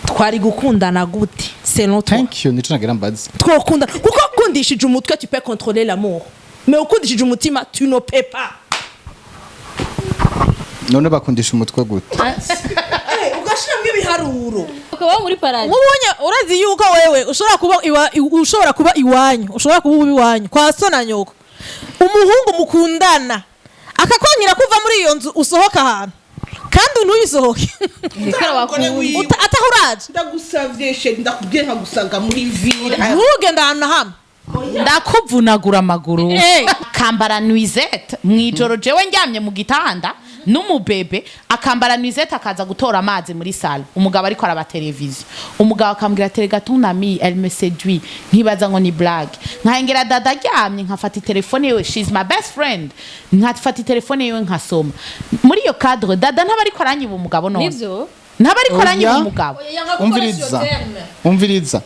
Twari gukundana gute selon toi? Thank you, nico nagira mbaze. Twokunda kuko ukundishije umutwe, tu peux contrôler l'amour, mais ukundishije umutima, tu ne peux pas. None bakundisha umutwe gute? Ugashiramo ibiharuro. Ukaba muri paradis. Nk'ubunye urazi yuko wewe ushobora kuba iwanyu, ushobora kuba uba iwanyu kwa so na nyoko, umuhungu mukundana akakwangira kuva muri iyo nzu, usohoka ahantu kandi ntuyisohoke. Kubera wakunda. Ataho uraje. Ndagusavye chéri, ndakubwiye nkagusanga muri ville. Ntugende ahantu na hamwe. Ndakuvunagura amaguru. Eh. Akambara nuisette mw'ijoro, jewe ndyamye mu gitanda n'umubebe, akambara nuisette akaza gutora amazi muri salle, umugabo ariko araba televiziyo. Umugabo akambwira ati: "Rega ton ami, elle me séduit." Nkibaza ngo ni blague, nkahengera dada aryamye, nkafata telefone yiwe, she's my best friend, nkafata telefone yiwe nkasoma. Muri iyo cadre, dada ntaba ariko aranyiba umugabo none? Nivyo. Ntaba ariko aranyiba Oya. umugabo? Umviriza, umviriza.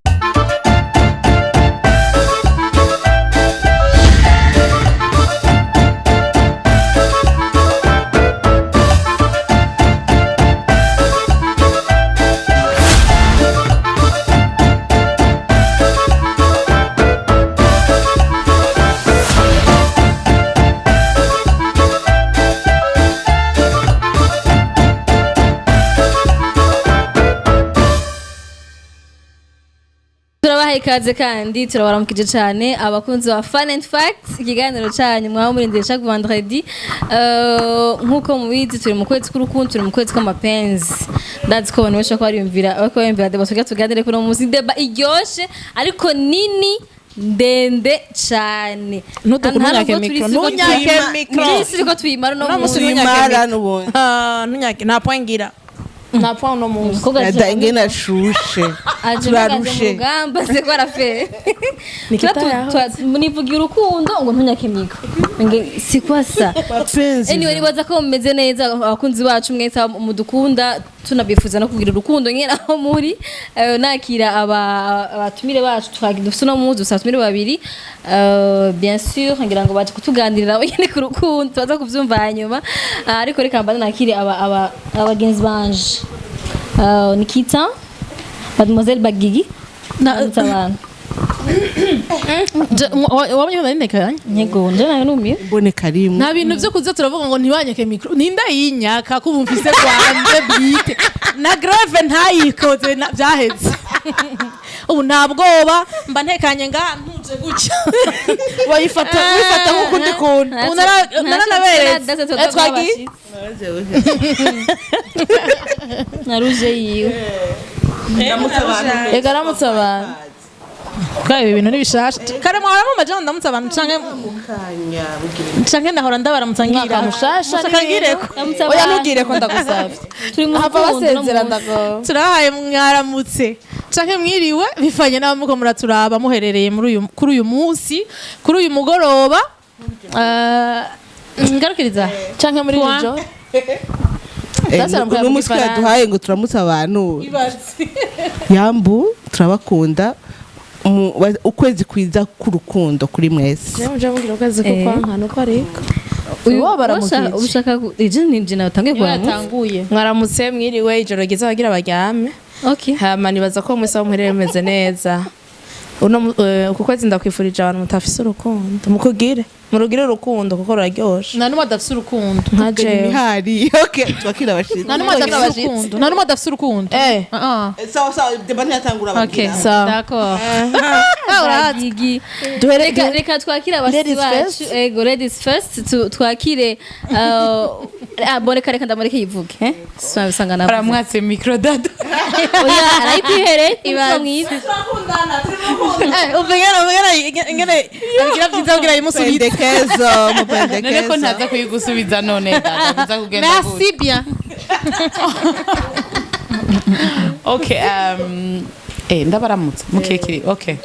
Turabaha ikaze kandi turabaramukije cyane, abakunzi ba Fun and Facts, ikiganiro cyanyu mwaba murindiriye chaque vendredi. Nk'uko mubizi, turi mu kwezi k'urukundo, turi mu kwezi kw'amapenzi. Ndazi ko abantu benshi bako bariyumvira, bariko bariyumvira débat tugira tuganire kuno munsi, débat iryoshe ariko nini, ndende cyane. Ntunyake Nta nubwo turi micro, isi ko ntunyake micro. Turi isi ko tuyimara uno Uno munsi munsi. ntunyake Tuyimara micro. n'ubundi. Ah, ntunyake, nta point ngira, nta point uno munsi. Umukobwa aje Dada ingene ashushe. aje mu Turarushe. rugamba se ko arafe. Nikita yahoze. Nivugira urukundo ngo ntunyake micro, ngo si kwa sa. Mapenzi. Anyway, nibaza ko mumeze neza, abakunzi bacu mwese mudukunda, tunabifuza no kugira urukundo nyene aho muri. Nakira abatumire bacu twagira dufite uno munsi, dufite abatumire babiri. Bien sûr, ngira ngo baje kutuganirira nabo nyene ku rukundo, tubaza kuvyumva hanyuma. Ariko reka mbanze nakire abagenzi banje. Nikita, Mademoiselle Bagigi, ndamutse abantu. Wabonye ko nari ntekanye? Nyego, nje nayo numiwe. Mboneka rimwe. Nta bintu byo kuza turavuga ngo ntibanyake micro. Ninda yinyaka kuba mfise kwanje bwite na grève ntayikoze byaheze. Ubu nta bwoba, mba ntekanye ngaha ntuje gutya. Wayifata, wifata nk'ukundi kuntu. Ubu naranaberetse. Twagiye. Na ruje yiwe. Ndamutse abantu. Ega aramutse abantu. Kandi ibi bintu ni bishasha. Kare mwahora mumaje ngo ndamutse abantu canke Kanya bugira. canke nahora ndabaramutsa ngira Umwaka mushasha. Mushaka ngireko? Ndamutse Oya. abantu. Ntugire ko ndagusavye. Turi mu Hava rukundo no basezera. munsi. Ndago Turahaye mwaramutse canke mwiriwe, bifanye n'abo muko muraturaba muherereye muri uyu, kuri uyu munsi, kuri uyu mugoroba. Ngarukiriza. Canke muri Point. iri joro. Sasa Uno mu munsi Gifaransa. yaduhaye ngo turamutse abantu yambu, turabakunda. Ukwezi kwiza k'urukundo kuri mwese. Muje mugira ukwezi ko Eh. kwankana uko ariko. Uyu Uwo baramukije. ushaka ije ni je nawe utangiye kuramutsa. Yatanguye. Mwaramutse, mwiriwe, ijoro ryiza abagira baryame. Okay. Hama nibaza ko mwese aho muherereye mumeze neza. Uno uku kwezi ndakwifurije abantu mutafise urukundo mukugire, murugire urukundo kuko ruraryoshe. Nta n'umwe adafise urukundo. Nka jewe. Imihari, okay, twakira abashitsi. Nta n'umwe adafise urukundo, nta n'umwe adafise urukundo. Eh. Ah, ah. Sawa sawa, débat ntiyatangura. Okay. Ababwira. Sawa. D'accord. Bagigi. Duhere Reka twakire abashitsi Ladies bacu. first. Ego, ladies first, twakire bon, reka ndamureke yivuge, eh usanga navuze. Baramwatse micro dada. Oya, arayikwihereye, umutima mwiza. Umva ingene ingene abigira byiza kugira yimusubize. Pendekezo, None ko mupendekezo. ntaza kuyigusubiza none dada, biza kugenda gute? Merci bien. Okay, ndabaramutse mukekiri. Okay.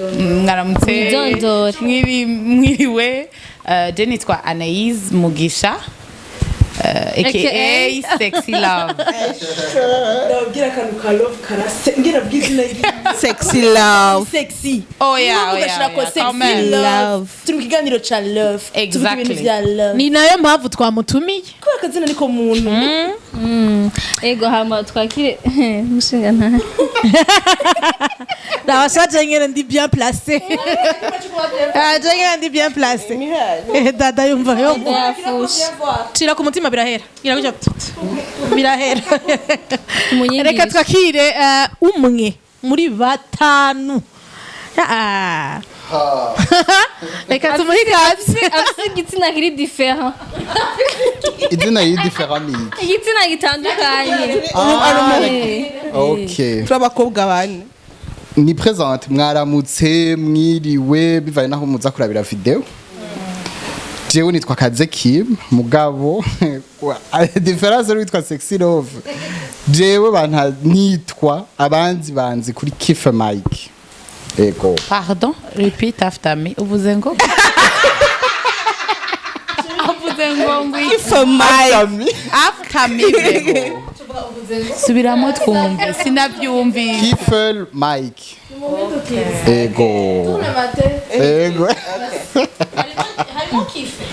Mwaramutse. Mwidondore. Mwiriwe. Je nitwa Anaïse Mugisha, aka AKA Sexy Love. Ndababwira akantu ka love karase ngira bw'izina. Sexy Love. Sexy. Oya, Niba oya, ugashirako oya, sexy quand même. love. Turi mu kiganiro ca love. Tuvuga Exactly. ibintu vya love. Ni nayo mpamvu twamutumiye. Kubera akazina niko muntu. Ego, hama twakire mushinga nta Ndabashaje nyene ndi bien placé. Ah, je nyene ndi bien placé. Dada yumva yo. Yafushe. Cira ku mutima birahera. Gira gutya birahera. Tumunyigishe. Reka twakire umwe muri batanu. Ah. Reka tumuhe ikaze. Afise igitsina kiri différent. Izina riri différent ni iki? Igitsina gitandukanye. Okay. Turi abakobwa bane. Ni présente, mwaramutse, mwiriwe, bivaye naho muza kurabira video. Jewe nitwa Kaze Kim, mugabo différence witwa Sexy Love, jewe banta nitwa abanzi banzi kuri Kife Mike. Ego. Pardon, repeat after me. Uvuze ngo? Uvuze ngo iki? Ife Mike. After me. Bego. Subiramo twumve. Sinabyumvise. Kife Mike. Ego. Ego. Harimo kife.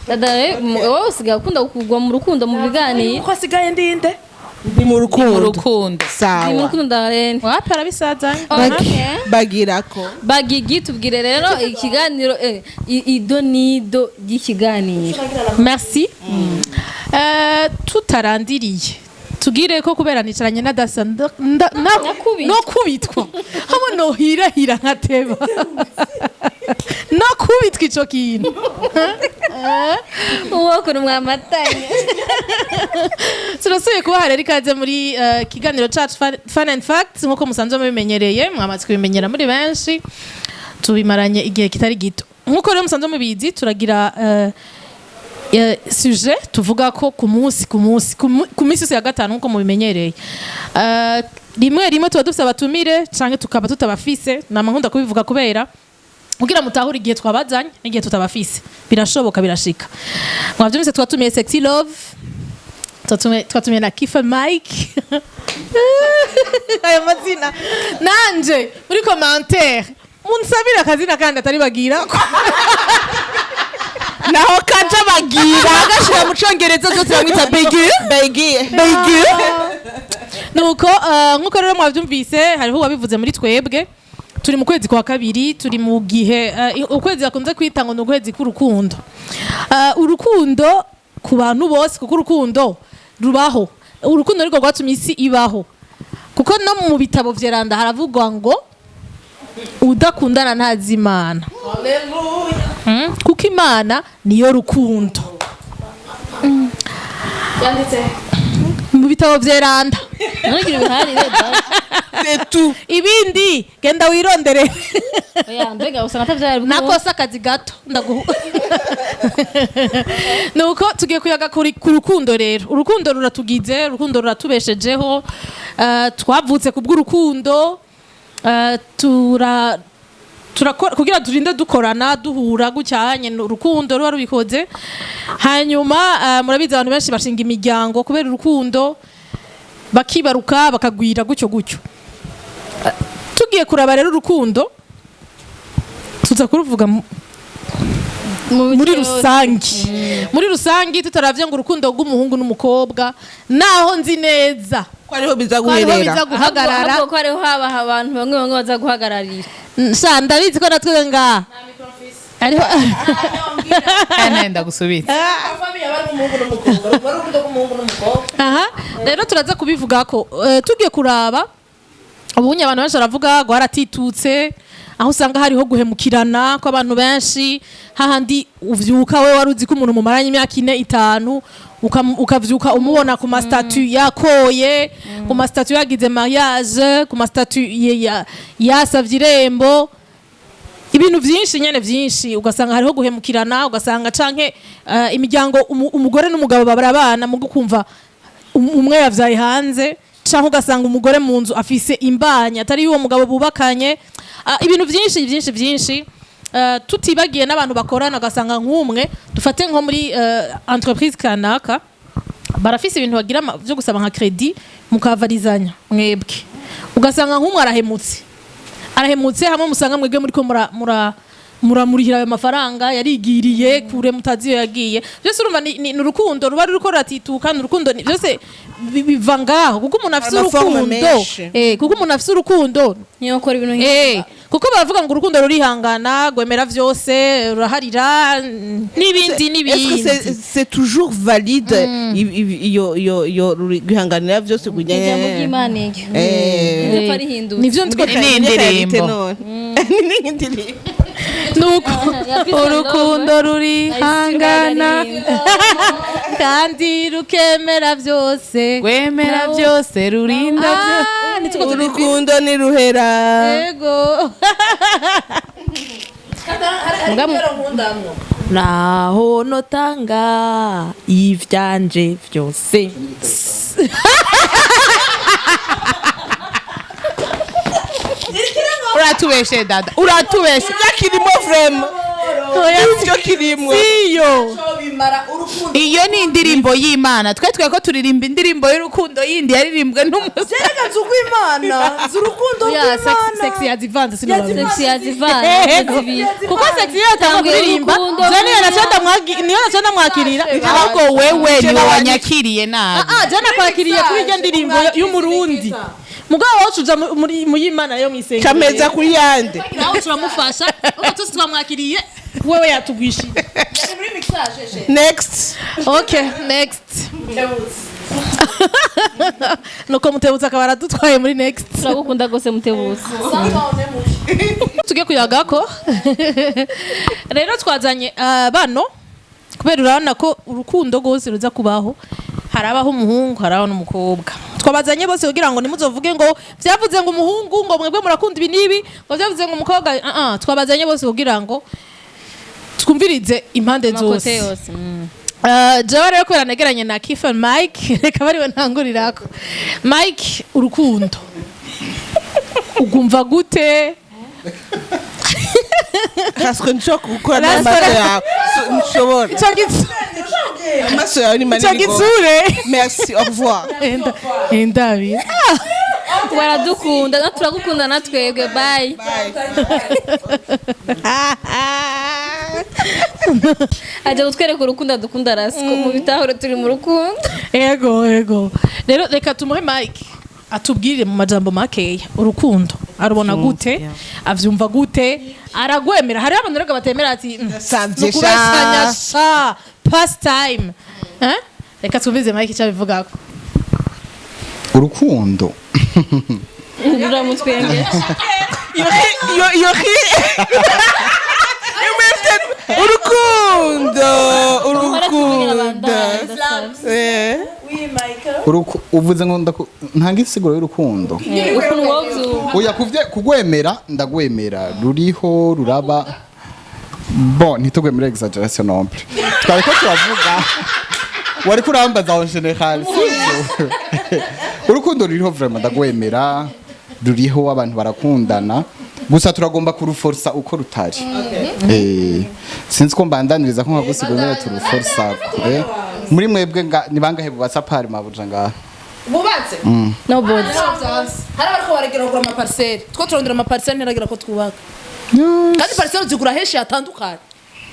Dada, wowe usigaye ukunda kugwa mu rukundo mu biganiro. Uko asigaye ndinde. Ndi mu Mu rukundo. rukundo. Ndi mu Sawa. rukundo, Darlene. Wapi, arabisazanye. Okay. Bagirako. Bagigi, tubwire rero ikiganiro, ido nido ry'ikiganiro. Merci. Tutarandiriye tugire ko kubera nicaranye na dasa Nakubitwa. no kubitwa hamwe no hirahira nkateba no kubitwa ico kintu. Uwo kuntu mwamatanye. Turasubiye kubaha rero ikaze muri kiganiro cacu Fun and Facts, nk'uko musanzwe mubimenyereye, mwamaze kubimenyera muri benshi, tubimaranye igihe kitari gito. Nk'uko rero musanzwe mubizi, turagira sujet tuvuga ko ku munsi ku munsi ku minsi yose ya gatanu, nk'uko mubimenyereye. Rimwe rimwe tuba dufise abatumire canke tukaba tutabafise. Nama nkunda kubivuga kubera kugira mutahure igihe twabazanye n'igihe tutabafise, birashoboka, birashika. Mwavyumvise, twatumiye Sexy Love, twatumiye na Kifa Mike. Ayo mazina nanje muri commentaire munsabire akazina kandi atari bagira. Naho kaja bagira agashira mu congereza zose bamwita Begi. Begi. Begi. Nuko nkuko rero mwavyumvise, hariho uwabivuze muri twebwe, turi mu kwezi kwa kabiri, turi mu gihe ukwezi bakunze kwita ngo ni ukwezi k'urukundo. Urukundo ku bantu bose, kuko urukundo rubaho, urukundo nirwo rwatumye isi ibaho, kuko no mu bitabo vyeranda haravugwa ngo udakundana ntazi Imana. Kuko Imana niyo rukundo. Mu bitabo vyeranda. Ntugire ibiharire dada. C'est tout. Ibindi genda wirondere. Oya, mbega usanga atavyara. Nakosa akazi gato ndaguhu. Nuko tugiye kuyaga ku rukundo rero. Urukundo ruratugize, urukundo ruratubeshejeho. Twavutse ku bw'urukundo. Turakora kugira turinde dukorana, duhura gucyanye, urukundo ruba rubikoze. Hanyuma murabizi, abantu benshi bashinga imiryango kubera urukundo, bakibaruka, bakagwira gutyo gutyo. Tugiye kuraba rero urukundo, tuza kuruvuga muri rusangi, muri rusangi, tutaravye ngo urukundo rw'umuhungu n'umukobwa, naho nzi neza ko ariho biza ko ariho guherera. Biza guhagarara. Ahubwo ko hariho haba abantu bamwe bamwe baza guhagararira. Sha, ndabizi ko natwe ngaha hariho. Kandi ndagusubitse. Aha rero turaza kubivuga ko tugiye kuraba ubunye abantu benshi baravuga ngo haratitutse, aho usanga hariho guhemukirana kw'abantu benshi, hahandi uvyuka we wari uzi ko umuntu mumaranye imyaka 4, 5, ukavyuka umubona ku ma statut yakoye, ku ma statut yagize mariage, ku ma statut yasavye irembo, ibintu byinshi nyene byinshi, ugasanga hariho guhemukirana, ugasanga canke imiryango umugore n'umugabo barabana mu kumva umwe yavyaye hanze, canke ugasanga umugore mu nzu afise imbanya atari uwo mugabo bubakanye. Ibintu byinshi byinshi byinshi. Tutibagiye n'abantu bakorana, ugasanga nk'umwe, dufate nko muri entreprise kanaka. Barafise ibintu bagira byo gusaba nka crédit, mukavarizanya mwebwe, ugasanga nk'umwe arahemutse, arahemutse hamwe musanga mwebwe muriko muramurihira ayo mafaranga, yarigiriye kure mutazi iyo yagiye. Byose urumva ni urukundo ruba ruriko ruratituka, ni urukundo byose biva ngaho, kuko umuntu afise Ama forme urukundo menshi. Kuko umuntu afise urukundo Niyo ukora ibintu kuko baravuga ngo urukundo rurihangana, rwemera vyose, ruraharira, n'ibindi Est-ce que n'ibindi. c'est toujours valide iyo guhanganira byose kujya Ijambo ry'Imana iryo ntipfa rihindutse. Nivyo ndiko Ni indirimbo. Ni indirimbo. Nuko urukundo rurihangana kandi rukemera byose. Rwemera byose, rurinda byose. Ah, nitwo turi. Urukundo ntiruhera. Yego. Naho notanga ivyanje vyose. Uratubeshe dada, uratubeshe. Ibyo kirimo vraiment, ibyo kirimo. Siyo. Iyo ni indirimbo y'Imana. Twe ko turirimba indirimbo y'urukundo yindi yaririmbwe n'umusore. Reka nzi urw'Imana, nzi urukundo Ya rw'Imana. Sexy yazivanze, sinababwira. Sexy yazivanze. Yego. Kuko sexy iyo yatanga Tanguye kuririmba, urukundo je niyo rw'Imana. niyo naca ndamwakirira. Ahubwo wewe niwe wanyakiriye nabi. Ah, je nakwakiriye kuri iryo ndirimbo y'Umurundi, mugabo wacu uja muri mu y'Imana yo mwisengero. Kameza kuri yande. Nawe turamufasha uko tuzi twamwakiriye, wewe yatugwishije. Next. Okay, next. Nuko Mutebutsi akaba aradutwaye muri next. Turagukunda rwose, Mutebutsi. Tujye kuyagako rero, twazanye bano kubera urabona ko urukundo rwose ruza kubaho, harabaho umuhungu, harabaho n'umukobwa. Twabazanye bose kugira ngo ntimuzovuge ngo byavuze ngo umuhungu, ngo mwebwe murakunda ibi n'ibi, ngo byavuze ngo umukobwa. Ah ah, twabazanye bose kugira ngo twumvirize impande Ama côté zose. yose. Jewe rero kubera negeranye na Kifan Mike, reka bariwe ntangurirako. Mike, urukundo ugumva gute? Kaswe nshobora gukora n'amaso yawe. Nshobora. Ico Amaso yawe ni ico manini gose. gitsure. Merci, au revoir. Endabi. Baradukunda, turagukunda na twebwe, bye. Ajya kutwereka urukundo adukunda, rasiko mu bitahure turi mu rukundo. Ego, rero reka tumuhe Mike atubwire mu majambo makeya urukundo arubona gute, avyumva gute, aragwemera. Hariho abantu rero batemera ati Savye. "Nukubesanya sha pastime." Eh? Reka twumvize Mike icyo abivugako. Urukundo. Uramutwenge. Iyo urukundo, urukundo. Uvuze ngo ntanga insiguro y'urukundo. Ukuntu wowe uvyumva. Oya, kuvye kugwemera, ndagwemera, ruriho, ruraba. Bon, ntitugwemere exagération non plus. Twariko turavuga, wariko urambaza en général, sivyo? Urukundo ruriho vraiment, ndagwemera, ruriho, abantu barakundana, gusa turagomba kuruforsa uko rutari. Sinzi ko mbandaniriza ko nkagusigurira turuforsa. Muri mwebwe ni bangahe bubatse apart mabuja ngaha? Bubatse? Nobody. Hari abariko baragera kugura ama parcelles, two turondera ama parcelles, ntiragira ko twubaka, kandi parcelles zigura henshi hatandukanye,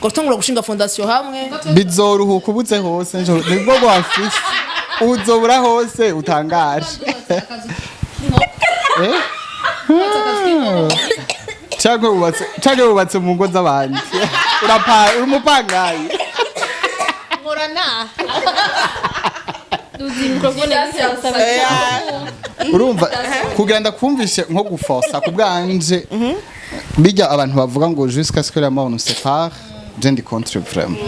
ugatangura gushinga fondation hamwe. Bizoruhuka ubuze hose nibwo bwafise uzobura hose utangaje. Eh? Canke wubatse mu ngo z'abandi, urapa uri umupangayi. Nkorana. Duzi microphone. Urumva, kugira ndakumvishe nko guforsa ku bwanje, bijya abantu bavuga ngo "jusqu'à ce que la mort nous sépare", je ndi contre vraiment,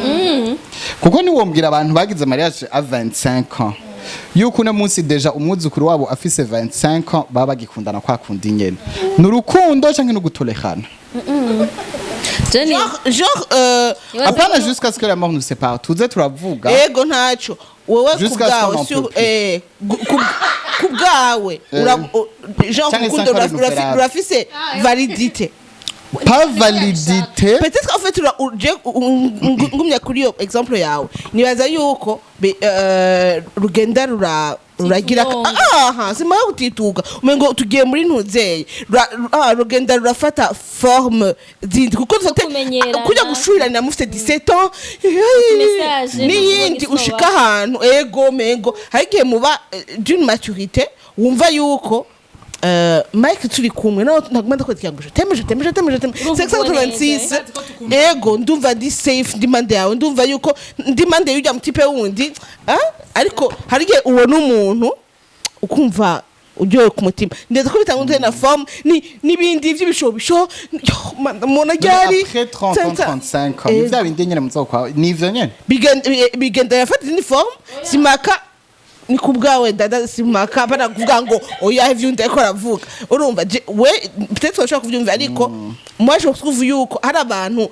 kuko niwombwira abantu bagize mariage à 25 ans yuko uno munsi déjà umwuzukuru wabo afise 25 ans baba bagikundana kwa kundi nyene, ni urukundo canke no gutolerana? Jenny. Genre Apana "jusqu'à ce que la mort nous sépare", tuze turavuga. Ego, ntaco, wowe ku Jusqu'à ce qu'on bwawe n'en sur peut plus. ku bwawe genre Canke urukundo cinq ans renouvelable. rurafise validité. Pas validité. Peut-être qu'en fait je ngumya kuri iyo exemple yawe, nibaza yuko rugenda ruragira Titugonga. Aha simara gutituka, umengo tugiye muri ntuzeye. Rugenda rurafata forme zindi kuko dufate Kumenyerana. kujya gushurirana mufite 17 ans Message, n'iyindi kuvuga ushika ahantu ego mengo hari igihe muba d'une maturité wumva yuko Mike turi kumwe nawe ntaguma ndakwereka ngo je t'aime, je t'aime, je t'aime, je t'aime. Urumva 586 ego, ndumva ndi safe, ndi mande yawe, ndumva yuko ndi mande y'ujya mu type wundi, ah? Ariko hari igihe ubona umuntu ukumva uryohewe ku mutima, ndetse ko bitanga na forme ni n'ibindi by'ibishobisho. Yo, mona ryari Après 30 ans, 35 ans, ni vya bindi nyene muzokwa, ni ivyo nyene. Bigenda yafata izindi forme. Simaka ni ku bwawe dada, simaka banakuvuga ngo oya, ivyo ndeko aravuga, urumva we peut-être urashobora kuvyumva, ariko moi je trouve yuko hari abantu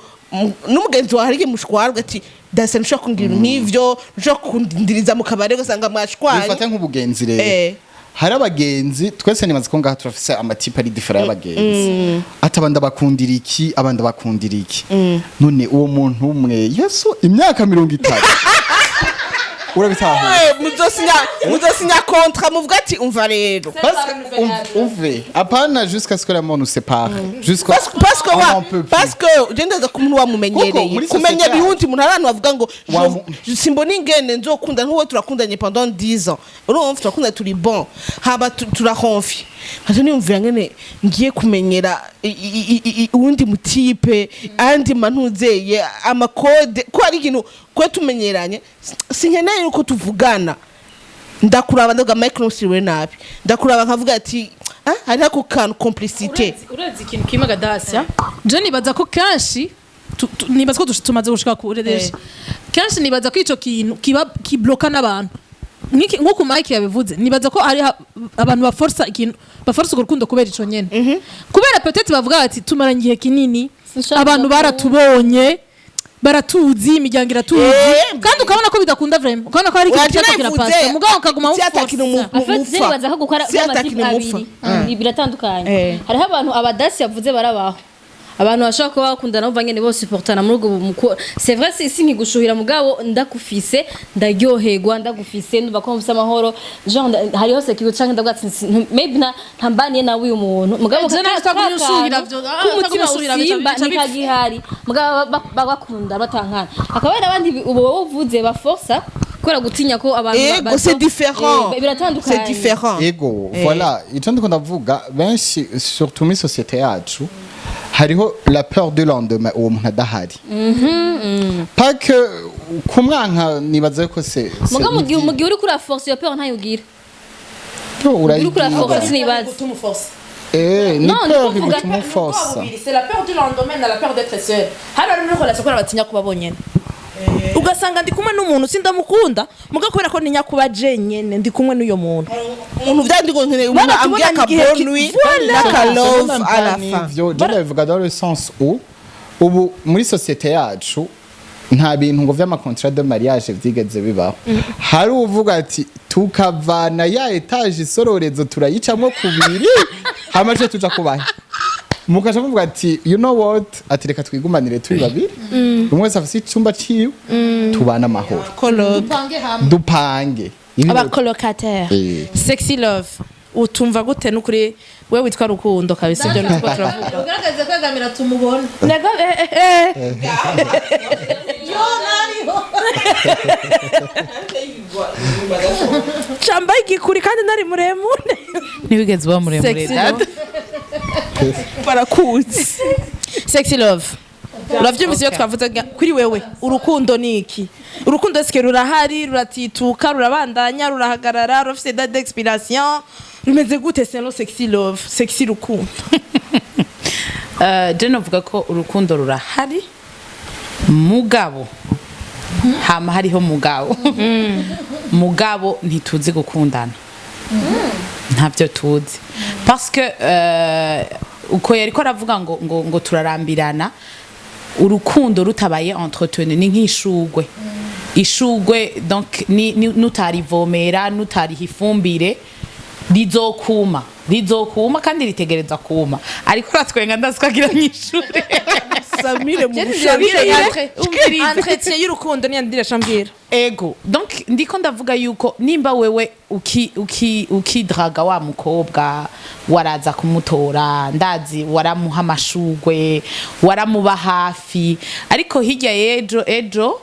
n'umugenzi wawe hari igihe mushwarwa ati dasa ntushobora kungira ibintu nk'ivyo, ntushobora kundindiriza mu kabari, ugasanga mwashwanye. Bifate nk'ubugenzi rero. Hari abagenzi twese nibaza ko ngaha turafise ama types ari différents y'abagenzi, ati abandi abakundira iki, abandi abakundira iki. None uwo muntu umwe Yesu imyaka 30, urabitahura? Muzosinya contrat, muvuga ati umva rero. Parce que umve, apana, jusqu'à ce que la mort nous sépare, jusqu'à parce que on wa n'en peut plus. Parce que ugenda ku muntu Kuko wamumenyereye muri kumenya société bihunti umuntu, hari abantu bavuga ngo simbona ingene nzokunda nk'uwo turakundanye pendant 10 ans, urumva turakunda, turi bon, haba turahomfye, nkaca niyumvira ngene ngiye kumenyera uwundi mu type andi manuzeye ama codes, ko hari ikintu kuba tumenyeranye. Sinkeneye yuko tuvugana, ndakuraba ndavuga Mike ntusiriwe nabi, ndakuraba nkavuga ati ah, hari ako kantu complicité. Urazi ikintu kimwe gadasya, je nibaza ko kenshi nibaza ko tumaze gushika kure déjà. Kenshi nibaza ko ico kintu kiba kibloka n'abantu. Nk'uko Mike yabivuze, nibaza ko hari abantu baforsa ikintu, baforsa urwo rukundo kubera ico nyene, kubera peut-être bavuga bati tumaranye igihe kinini, Sinshaka abantu baratubonye, baratuzi, imiryango iratuzi, kandi ukabona ko bidakunda vraiment, ukabona ko hari ikintu Uraje cyako nabivuze, kirapasa, mugabo ukaguma si atakintu wuforsa. En fait, mufa. je nibaza ko gukora Si by'ama types atakintu mufa. abiri biratandukanye. Hariho abantu abadasi yavuze barabaho, abantu bashobora kuba bakundana bumva nyene bose supportana muri ubwo c'est vrai, si nkigushuhira, mugabo ndagufise ndaryoherwa, ndagufise ndumva ko mfise amahoro, genre hariho sécurité, canke ndavuga ati maybe ntambaniye nawe uyu muntu, mugabo Je nawe utagumye ushuhira k'umutima utagumye ushuhira usimba bica bipfa. Ntikagihari, mugabo bakunda batankana. Hakaba hari n'abandi ubu wowe uvuze baforsa kubera gutinya ko abantu Ego, c'est différent. Biratandukanye. C'est différent. Ego, voilà icyo ndiko ndavuga. Benshi, surtout muri société yacu, hariho la peur du lendemain, uwo muntu adahari, pas que kumwanka, nibaza ko c'est Muga mu gihe uri kuri force, iyo peur ntayo ugira. Yo, Uri kuri urayigira. force, sinibaza. Ni Non, peur ni kuvuga- igutuma uforsa. C'est la peur du lendemain na la peur d'être seul. Hano hari muri relation kubera batinya kuba bonyene, ugasanga ndi kumwe n'umuntu sindamukunda, muga kubera ko ntinya kuba jenyene ndi kumwe n'uyo muntu. Umuntu vyandi ngo nkeneye umuntu ambwiye Baratubonanye aka igihe bonne nuit Voilà. n'aka love à la fin. Ivyo je ndabivuga dans le sens où ubu muri société yacu nta bintu ngo vy'ama contrat de mariage vyigeze bibaho. Hari uvuga ati tukavana ya étage isororezo turayicamwo kubiri, hama ce tuja kubahe, mukaca muvuga ati you know what, ati reka twigumanire turi babiri, umwe wese afise icumba ciwe, tubane amahoro. Coloc. Dupange. Ibi Aba colocataire. Sexy Love, utumva gute n'ukuri we witwa Rukundo kabisa, ibyo nitwo turavuga? Ugaragaze kwegamira tumubona. Nego eh. Yo nariho. Cambaye igikuri kandi nari muremure. Ntiwigeze uba muremure. Sexy Dada. Love. Barakuzi. Sexy Love, uravyumvise iyo twavuze kuri wewe urukundo ni iki? Urukundo eske rurahari, ruratituka, rurabandanya, rurahagarara, rurafise date d'expiration, rumeze gute selon Sexy Love, Sexy Rukundo? Je novuga ko urukundo rurahari, mugabo hama hariho mugabo ntituzi gukundana, ntabyo tuzi, parce que uko yariko aravuga ngo turarambirana. Urukundo rutabaye entretenu ni nk'ishugwe, ishugwe donc ni nutarivomera, nutariha ifumbire. Rizokuma, rizokuma kandi ritegereza kuma. Ariko aratwenga, ndazi ko agira mw'ishure. Samire mu Entretien y'urukundo niyo ndiresha mbwira. Ego, donc ndiko ndavuga yuko nimba wewe uki uki ukidraga wa mukobwa, waraza kumutora, ndazi waramuha amashugwe, waramuba hafi, ariko hirya y'ejo ejo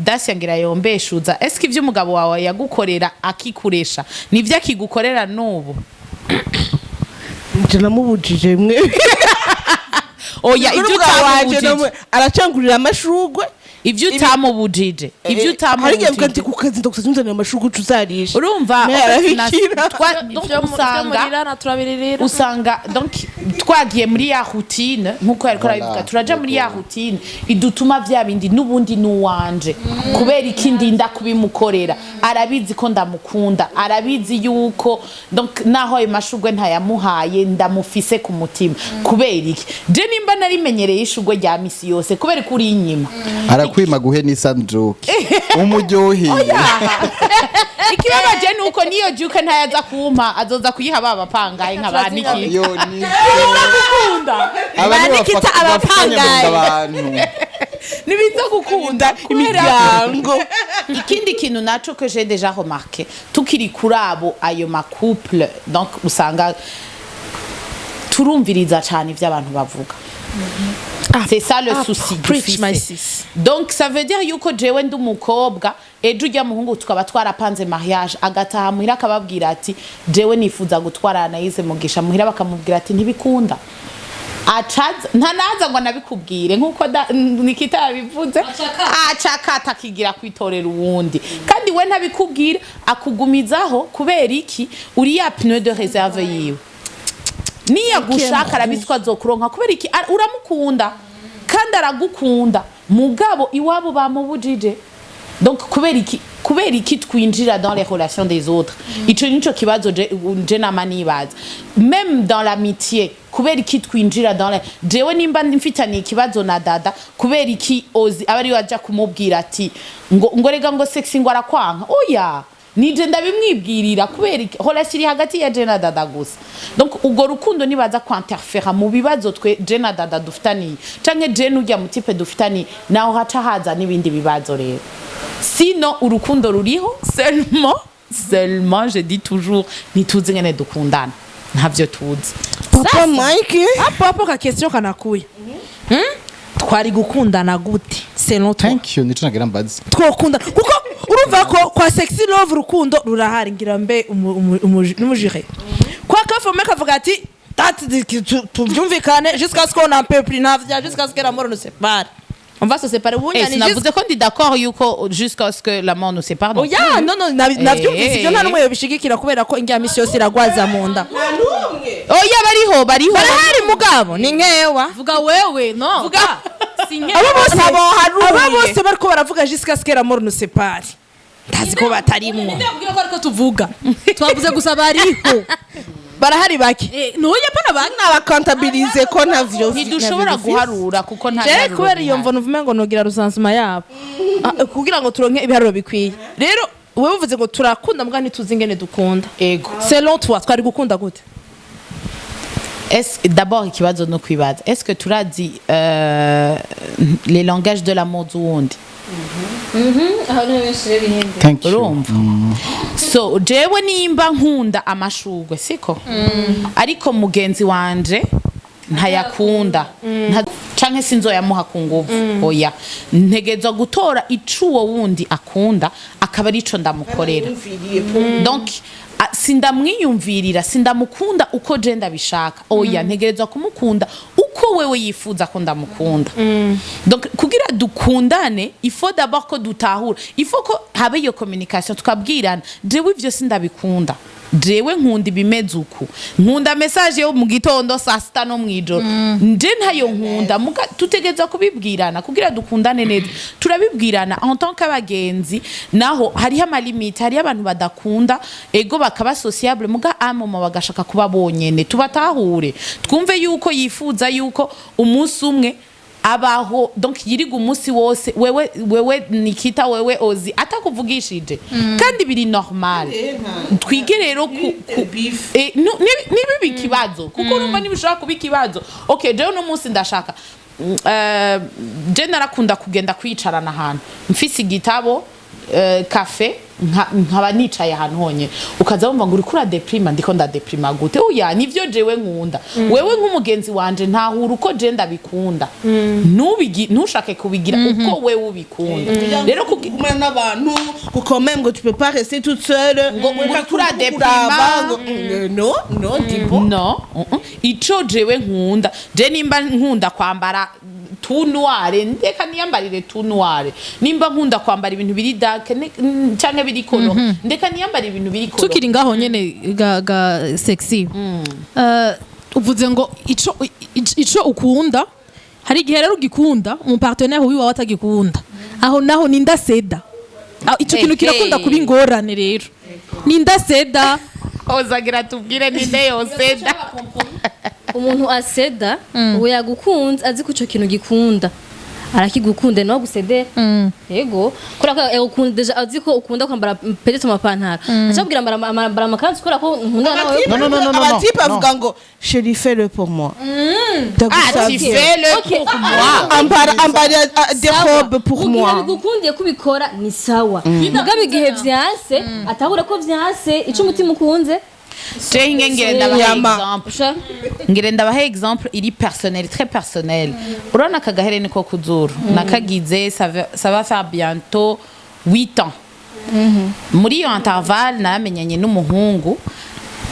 Dacia ngira yombeshuza, eske ivyo umugabo wawe yagukorera akikuresha nivyo akigukorera n'ubu? Nje namubujije mwe. Oya, ivyo Umugabo wanje utamubujije aracangurira amashugwe. Ivyo utamubujije, ivyo Hari igihe avuga ati utamubujije ku kazi ndagusabye unzanire amashugwe uca uzarisha. Urumva? Me arabikira. Donc usanga Turabiririra. Usanga donc twagiye muri ya routine nkuko yariko arabivuga. Turaja muri ya routine idutuma vya bindi n'ubundi n'uwanje. Kubera iki ndinda kubimukorera? Arabizi ko ndamukunda, arabizi yuko donc naho ayo mashurwe ntayamuhaye ndamufise ku mutima. Kubera iki je nimba narimenyereye ishurwe rya misi yose, kubera ko uri inyima? Arakwima guhe n'isanduke umuryoheye. Ikibabaje ni uko niyo juke ntayaza kumpa, azoza kuyiha ba bapangaye nka ba Nikita. Yo ni Gukunda. Aba ni Ba Nikita bafatanya mu nda abapangaye. abantu. Nibiza gukunda Imiryango. Ikindi kintu naco que j'ai déjà remarqué tukiri kuri abo ayo ma couple, donc usanga turumviriza cyane ivyo abantu bavuga. C'est ça le souci Preach, my dufise. sis. Donc ça veut dire yuko jewe ndi umukobwa, ejo ujya muhungu tukaba twarapanze mariage, agataha muhira akababwira ati jewe nifuza gutwara Anayize Mugisha muhira, bakamubwira ati ntibikunda, acaza ntanaza ngo anabikubwire nkuko Nikita yabivuze, acakata akigira kwitorera uwundi, kandi we ntabikubwira, akugumizaho. Kubera iki? Uri ya pneu de réserve yiwe. Niyo agushaka arabizi ko azokuronka. Kubera iki? Uramukunda kandi aragukunda, mugabo iwabo bamubujije. Donc kubera iki twinjira dans les relations des autres? Ico nico kibazo je nama nibaza. Même dans l'amitié, kubera iki twinjira dans les, jewe nimba mfitaniye ikibazo na Dada, kubera iki ozi aba ariwe aja kumubwira ati ngo rega ngo Sexy ngo arakwanka? Oya, nije ndabimwibwirira. Kubera iki? Relation iri hagati ya je na Dada gusa. Donc ubwo rukundo nibaza kwinterfera mu bibazo twe je na Dada dufitaniye canke je n'urya mu type dufitaniye, naho haca haza n'ibindi bibazo. Rero sino urukundo ruriho, seulement je dis toujours, ntituzi ngene dukundana, ntavyo tuzi. Papa Mike. Hapo hapo ka question kanakuya. Twari gukundana gute selon toi? Thank you, nico nagira mbaze. Twokunda kuko urumva ko kwa Sexy Love urukundo rurahari, ngira mbe n'umujire kwa Kafome kavuga ati tati tubyumvikane jusqu'à ce qu'on en peut plus, ntavya jusqu'à ce que la mort nous sépare, on va se séparer. Eh, Ubunyani sinavuze ko ndi d'accord yuko jusqu'à ce que la mort nous sépare non. Oya, non, navyumvise ibyo, nta Eh. n'umwe yobishigikira kubera ko indya misi yose iragwaza mu nda. Oya, bariho, bariho. Barahari mugabo ni nkewa. Vuga wewe, no. Vuga. Si nkewa. Abo bose bariko baravuga jusqu'à ce que la mort nous sépare, ndazi ko batarimwo. Ndabwira ko ariko tuvuga, twavuze gusa bariho. Barahari bake. Ntuye pana bake. Nabakontabilize ko ntavyo. Ntidushobora guharura kuko nta Jewe biharuro kubera iyo bihari. mvo nuvume ngo nogira recensement yabo. Ah, kugira ngo turonke ibiharuro bikwiye. Rero wewe uvuze ngo turakunda mbwa ntituzi ingene dukunda. Ego. Selon toi, twari gukunda gute? Est-ce d'abord ikibazo no kwibaza, est-ce que turazi les langages de l'amour z'uwundi? Aho niho benshi rero bihende. Thank you. Urumva, so jewe nimba nkunda amashurwe, siko, ariko mugenzi wanje ntayakunda, canke sinzoyamuha ku nguvu. Oya, ntegezwa gutora ico uwo wundi akunda akaba arico ndamukorera. Donc sindamwiyumvirira, sindamukunda uko je ndabishaka. Oya, ntegerezwa kumukunda uko wewe yifuza ko ndamukunda. Donc kugira dukundane, il faut d'abord ko dutahura, il faut ko habe iyo communication, tukabwirana: jewe ivyo sindabikunda, jewe nkunda ibimeze uku, nkunda message yo mu gitondo, saa sita no mwijoro, nje ntayo nkunda. Muga tutegereza kubibwirana kugira dukundane neza. Turabibwirana en tant qu'abagenzi, naho hariho ama limites, hariho abantu badakunda ego bakaba sociable, muga amoma bagashaka kuba bonyene. Tubatahure, twumve yuko yifuza yuko umunsi umwe Abaho donc yiriga umunsi wose, wewe Nikita, wewe Ozi, atakuvugishije, kandi biri normal. Twige rero ku nibiba ikibazo, kuko urumva ntibishobora kuba ikibazo. Okay, jewe uno munsi ndashaka je narakunda kugenda kwicarana ahantu mfise igitabo, café, nkaba nicaye ahantu honyine, ukaza wumva ngo uriko uradeprima. Ndiko ndadeprima gute? Oya, nivyo jewe nkunda. Wewe nk'umugenzi wanje, ntahura uko je ndabikunda. Ntushake kubigira uko wewe ubikunda. Rero kugumana n'abantu kuko même ngo tu peux pas rester toute seule. Ngo uriko uradeprima. No, no, tipo. No, ico jewe nkunda, je nimba nkunda kwambara tout noir, ndeka niyambarire tout noir. Nimba nkunda kwambara ibintu biri dark canke biri coloré, ndeka niyambarire ibintu biri coloré. Tukiri ngaho nyene, ga sexy, uvuze ngo ico ukunda, hari igihe rero ugikunda umupartenaire wiwawe atagikunda. Aho naho ni ndaseda. Ah, ico kintu kirakunda kuba ingorane. Rero ni ndaseda. Ozagira tubwire ninde yoseda. Umuntu aseda, uwo yagukunze azi ko ico kintu gikunda, arakigukunda, nawe agusedera. Yego, kubera ko yagukunda déjà, azi ko ukunda kwambara peut-être amapantaro, aca kubwira ambara amakanzu kubera ko nkunda nawe. Non, non, non, non, non, Abatipe non. avuga ngo: "Chéri, fais-le pour moi." Ah, tu fais-le pour moi. Ambara, ambara des robes pour moi. Bigukundiye kubikora ni sawa, mugabo igihe vyanse, atahura ko vyanse ico umutima ukunze. Je hinge ngire ndabaha Yama. exemple. Usha Ngire ndabaha exemple iri personnel, très personnel. Urabona aka gahereni ko kuzuru nakagize, ça va faire bientôt 8 ans. Muri iyo intervalle naramenyanye n'umuhungu.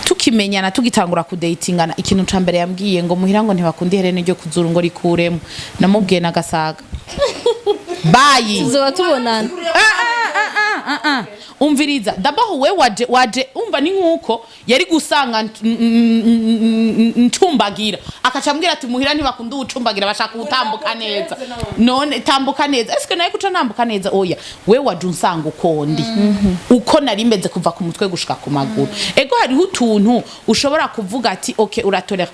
Tukimenyana, tugitangura kudatingana, ikintu ca mbere yambwiye ngo muhira ngo ntibakunda ihereni ryo kuzuru, ngo rikuremo. Namubwiye nagasaga bayi. Tuzoba tubonana. Umviriza d'abord, we waje umva ni nkuko yari gusanga ncumbagira, akaca ambwira ati muhira ntibakunda uwucumbagira, bashaka uwutambuka neza. None tambuka neza, eske nawe kuca ntambuka neza? Oya, we waje unsanga uko ndi, uko nari meze kuva ku mutwe gushika ku maguru. Ego, hariho utuntu ushobora kuvuga ati okay, uratorera.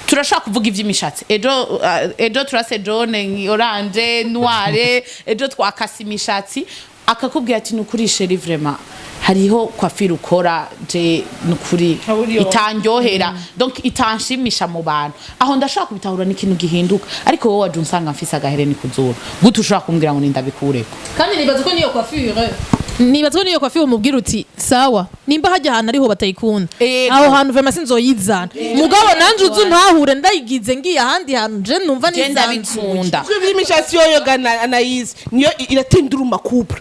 Turashobora kuvuga ivy'imishatsi ejo, turase jaune, orange, noire, ejo twakasa imishatsi, akakubwira ati nukuri chéri, vraiment hariho coiffure ukora je nukuri itandyohera, donc itanshimisha mu bantu. Aho ndashobora kubitahura, n'ikintu gihinduka. Ariko wowe waje unsanga mfise agahereni kuzura, gute ushobora kumbwira ngo nindabikureko? Kandi nibaza ko niyo coiffure, nibaza ko niyo coiffure umubwira uti sawa, nimba hajya ahantu ariho batayikunda, Ego. aho hantu vraiment sinzoyizana, mugabo nanje uzi ntahure ndayigize ngiye ahandi hantu je numva Je nisanzuye. ndabikunda. Kuko iby'imishatsi yoyo ga Anayizi niyo iratindura couple.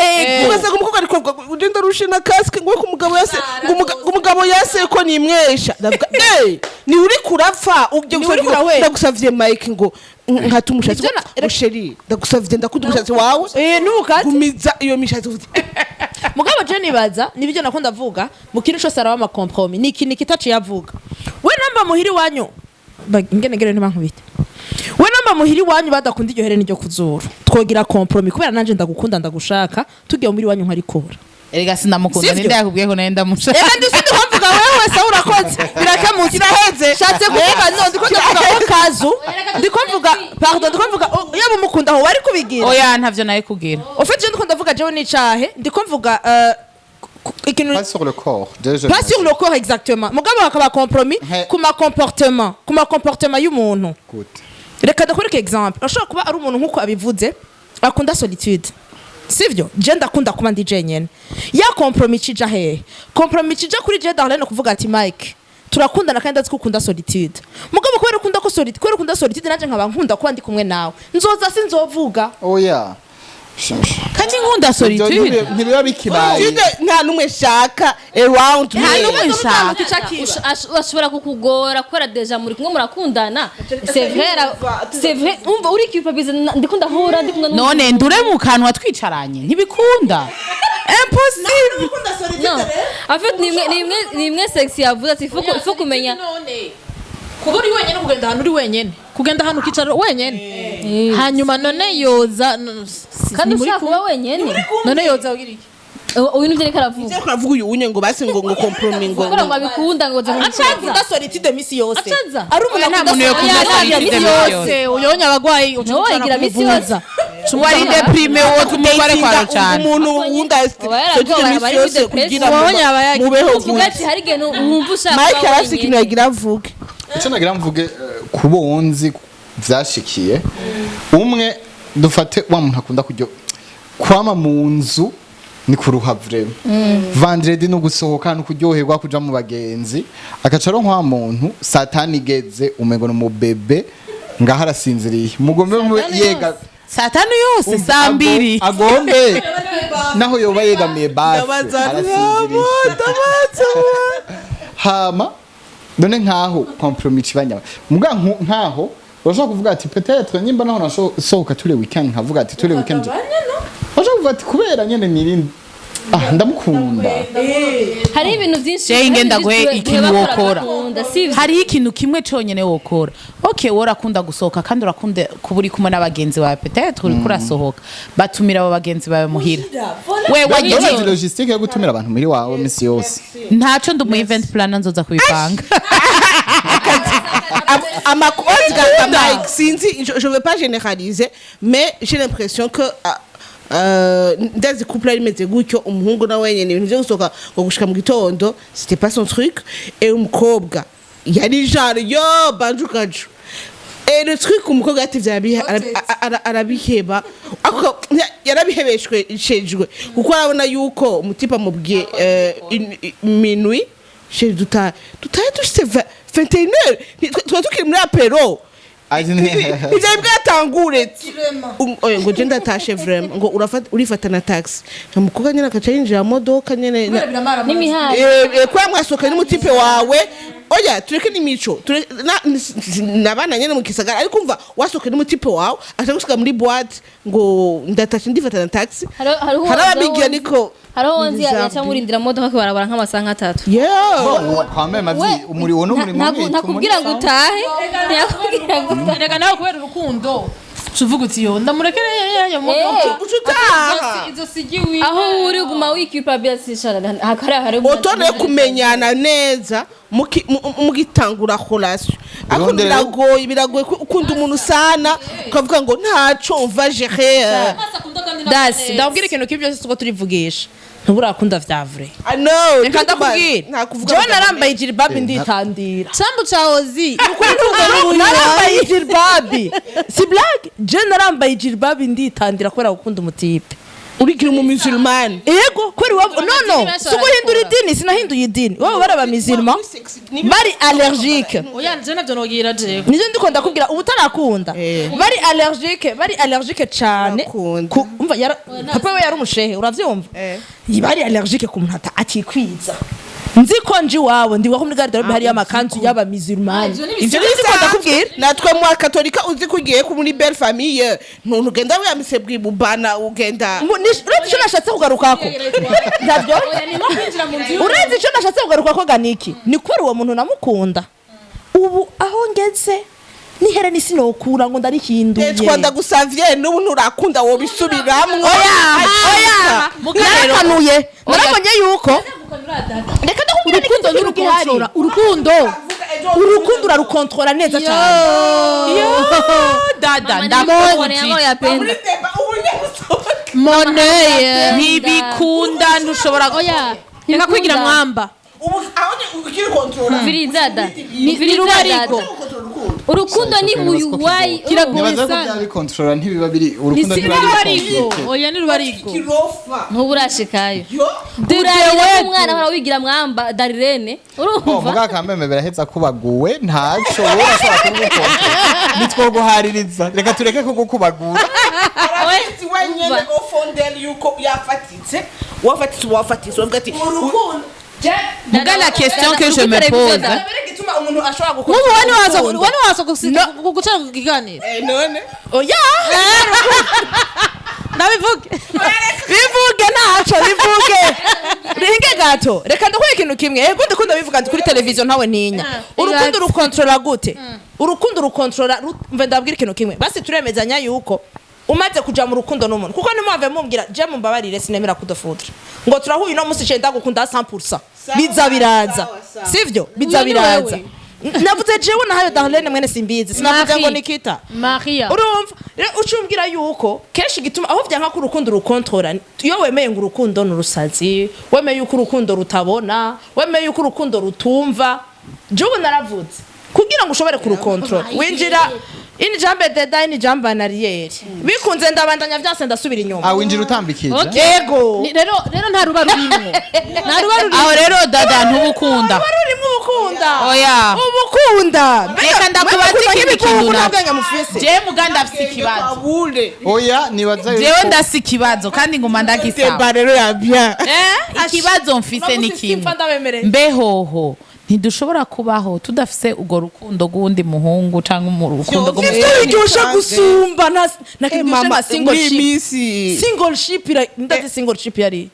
Ugasanga umukobwa ariko ugenda rushe na casque ngo ko umugabo yase ngo umugabo yase ko nimwesha. Ndavuga eh ni uri kurapfa ujye. Ni uri kurahwera. Ndagusavye Mike ngo nkata umushatsi. Nivyo. Ngo chéri, ndagusavye, ndakunda umushatsi wawe. Ntukate. Gumiza iyo mishatsi uvuze. Mugabo je nibaza nibyo nakunda avuga mu kintu cyose araba ama compromis. Ni ikintu kitaciye avuga. We namba muhiri wanyu ingene ngere ntibankubite, we namba muhiri wanyu badakunda iryo hereni ryo kuzuru, twogira compromis kubera nanje ndagukunda, ndagushaka, tugiye muri wanyu nkarikora. Erega sinamukunda. Sivyo? Ninde yakubwiye ko nari ndamushaka? Eka ndi sindi kuvuga wewe, sawa, urakoze, birakemutse, Kiraheze. Shatse kuvuga no ndiko ndavuga ko kazu, ndiko mvuga, pardon, ndiko mvuga iyo mumukunda aho wari kubigira. Oya, ntavyo nari kugira. Au fait je ndiko ndavuga jewe n'icahe, ndiko mvuga ikintu Pas sur le corps. Déjà. Pas sur le corps exactement, mugabo hakaba compromis ku ma comportement y'umuntu. Gute? Reka ndakwereke exemple. Ashobora kuba ari umuntu nk'uko abivuze akunda solitude, sivyo? Je ndakunda kuba ndi jenyene. Ya compromis cija hehe? Compromis cija kuri je Darlene kuvuga ati Mike, turakundana kandi ndazi ko ukunda solitude, mugabo kubera ukunda ko solitude, kubera ukunda solitude, nanje nkaba nkunda kuba ndi kumwe nawe, nzoza sinzovuga. Oya. Kandi nkunda Ibyo solitude. ntibiba bikibaye. Solitude, nta n'umwe shaka around me. Nta n'umwe nshaka. Ashobora kukugora kubera déjà muri kumwe murakundana. C'est vrai, c'est vrai, umva uri culpabiliser, ndiko ndahura ndi kumwe n'umuntu. None ndure mu kanwa twicaranye? Ntibikunda, impossible. Non, en fait nimwe sexy yavuze ati il faut kumenya. Kuba uri wenyine, kugenda ahantu uri wenyine, kugenda ahantu ukicara wenyine, hanyuma none yoza Kandi ni muri ushaka kumwe. kuba wenyine. None yoza ugira iki? Uyu nivyo ariko aravuga. Ivyo kuravuga uyu unye ngo basi ngo compromis ngo Kubera ngo abikunda, ngo Akunda solitude misi yose. Acaza. Ari umuntu Oya, nta akunda muntu yokunda solitude solitude misi misi yose. yose. Uyonya abagwayi. Nawe wayigira misi yose. Wari déprimé, wo tumugware kwaro cyane. Umuntu wunda Aba yaragowe, aba ari muri yose depression. kugira Uwabonye aba yagiye. mubeho Uvuga gute. ati hari igihe wumva ushaka Mike kuba arafise ikintu wenyine. yagira avuge. Icyo nagira mvuge, ku bonzi vyashikiye umwe, dufate wa muntu akunda kuryo kwama mu nzu, ni kuruha vraiment. Vendredi no gusohoka no kuryoherwa, kuja mu bagenzi, agaca aronka wa muntu satani igeze umengo ni umubebe ngaho arasinziriye, mugombe yega. Saa 5 yose, saa 2. Agombe naho yoba yegamiye basi Ndabaza. arasinziriye. Hama none nkaho compromis kibanya muga nkaho urashobora kuvuga ati peut-être nyimba naho nasohoka tous les weekend, nkavuga ati tous les weekend urashobora kuvuga ati kubera nyene nirindi, ah, ndamukunda. Hari ibintu byinshi. Jewe ngenda guhe ikintu wokora. Sivyo? Hariho ikintu kimwe conyene wokora. Okay, wowe urakunda gusohoka kandi urakunda kuba uri kumwe n'abagenzi bawe, peut-être uriko urasohoka, batumira abo bagenzi bawe muhira we Urazi wagiye. logistique yo gutumira abantu muri wawe misi yose. Ntaco, ndi umu event planner, nzoza kubipanga. Mike, sinzi, je veux pas généraliser, mais j'ai l'impression que ah, ndazi couple ari imeze gutyo, umuhungu nawe nyene ibintu vyo gusohoka ngo gushika mu gitondo, c'était pas son truc, et umukobwa yari genre yo banju kaju. Et le truc, umukobwa yatevye arabiheba. Ako yarabihebeshwe shejwe kuko arabona yuko umutipa amubwiye minuit chez dutahe dutahe, dushitse 21h, twari tukiri muri apéro, ntivyari bwatangure. Oya, ngo je ndatashe vraiment, ngo urafata urifata na taxi, umukobwa nyene akaca yinjira mu modoka nyene N'imihari. Kubera mwasohokanye n'umutipe wawe. Oya, tureke n'imico, nabana nyene mu gisagara, ariko umva, wasohokanye n'umutipe wawe aca gushika muri boîte ngo ndatashe ndifata na taxi. Hariho Hari ababigira niko. Hariho nzi Bizarre. yaca murindira modoka kwibarabara nk'amasaha nka 3. Yeah. Quand même azi umuriro n'umurimo. Ntakubwira ngo utahe, ntiyakubwira ngo utahe. Reka nawe, kubera urukundo uvuga uti yo ndamurekere yayo modoka. Uca utaha. Izo sigiwe. Aho uri uguma wikipa byasishana hakari hari. Otone kumenyana neza mugitangura relation, ariko Urondera- biragoye ukunda umuntu sana ukavuga ngo ntaco mva gérer. Dasi ndabwira ikintu k'ibyo byose tuko turivugisha, ntuburakunda vya vrai. I know. Reka ndakubwira, Ntakuvuga. jewe narambaye ijiribabi nditandira. Sambu ca ozi. Narambaye ijiribabi, si blague, je narambaye ijiribabi nditandira kubera gukunda umutipe. Urigira umu musulman. Yego, kubera iwabo. No, benshi si uguhindura idini, sinahinduye idini, waba bari abamizirima, bari allergique. Oya, je navyo nogira jewe. Nivyo ndiko ndakubwira, ubu utarakunda. Bari allergique, bari allergique cane. Urakunda. Umva, papa we yari umushehe, uravyumva? Bari allergique ku muntu atikwiza. Nzi ko nje iwabo, ndi ko muri garde-robe hariyo amakanzu y'abamizirumani. Ivyo nzi ko ndakubwira. Natwe mu katolika, uzi ko ugiye ku muri belle famille, ntuntu ugenda wiyamise bwibubana ugenda. Uretse icyo nashatse kugarukako ndavyo, uretse icyo nashatse kugarukako ganiki, ni kubera uwo muntu namukunda. Ubu aho ngeze nihere n'isi nokura ngo ndarihinduye. Twa ndagusavye, n'ubu nturakunda, wobisubiramwo. Oya, oya, narakanuye, narabonye yuko, reka ndakubwira Urukundo n'ikintu gihari. ntirukontorora urukundo. Urukundo urarukontorora neza cyane. Dada, Ndakubona ndakubujije. yapenda. Moneye. Ntibikunda, ntushobora. Oya. Reka kwigira mwamba. Ubu aho ni ukiri kontorora. Virizada. Ni rubariko. Urukundo ni uyu wayi. Kiragoye Nibaza ko sana. byaba bikontorora ntibiba biri urukundo. Ni Ntibiba biri rubariko, oya, ni rubariko. Kirofa. Ntubu urashikayo. Yo. Urarira umwana ahora wigira mwamba Darirene. Urumva? Muga kameme biraheza kubaguwe, ntaco wowe urashobora kugukontorora, nitwoguhaririza, reka tureke kugukubagura. Arabizi wenyene au fond d'elle yuko yafatitse, wafatitse, wafatitse, wavuga ati Urukundo. Muga la question que je me pose Igituma umuntu ashobora Nk'ubu wani waza urukundo. wani waza guca ku kiganiro. Eh, none Oya. Ndabivuge. Bivuge, ntaco bivuge, ringe gato, reka ndakubwira ikintu kimwe. Ego, ndikunda bivuga ndi kuri televiziyo, ntawe ntinya. Urukundo rukontorora gute? Urukundo rukontorora mve ndabwira ikintu kimwe basi, turemezanya yuko Umaze kuja mu rukundo n'umuntu, kuko nimuhave mumbwira je, mumbabarire, sinemera coup de foudre ngo turahuye uno musi, cenda gukunda 100%. Biza biraza. Sawa, sawa. Sivyo, biza Uyo ni biraza. wewe. Navuze jewe nahayo Darlene mwene Simbizi, sinavuze ngo Nikita. Maria. Urumva rero ucumbwira yuko kenshi igituma aho vyanka ko urukundo rukontora, iyo wemeye ngo urukundo ni urusazi, wemeye yuko urukundo rutabona, wemeye yuko urukundo rutumva. Jewe naravuze, kugira ngo ushobore kurukontorora winjira une jambe dedans, une jambe en arrière. Bikunze ndabandanya, vyanse ndasubira inyuma. Ah, winjira utambikije. Okay. Yego. Rero nta ruba rurimwo, nta ruba rurimwo. Aho rero dada, ntubukunda. Ruba rurimwo ubukunda. Oya. Ubukunda. Reka ndakubaza ikindi kintu nta naco. bwenge mufise. Jewe muga ndafise ikibazo. Abure. Oya, nibaza Jewe yuko ndafise ikibazo kandi nguma ndagisaba. Débat rero ya bien. Ikibazo mfise ni kimwe. Ndabemereye. Mbehoho ntidushobora kubaho tudafise urwo rukundo rw'uwundi muhungu canke mu rukundo Nivyo rw'umusore? biryoshe gusumba nta kintu Mama, nka single muri iyi ship. minsi Single ship ndazi single ship yari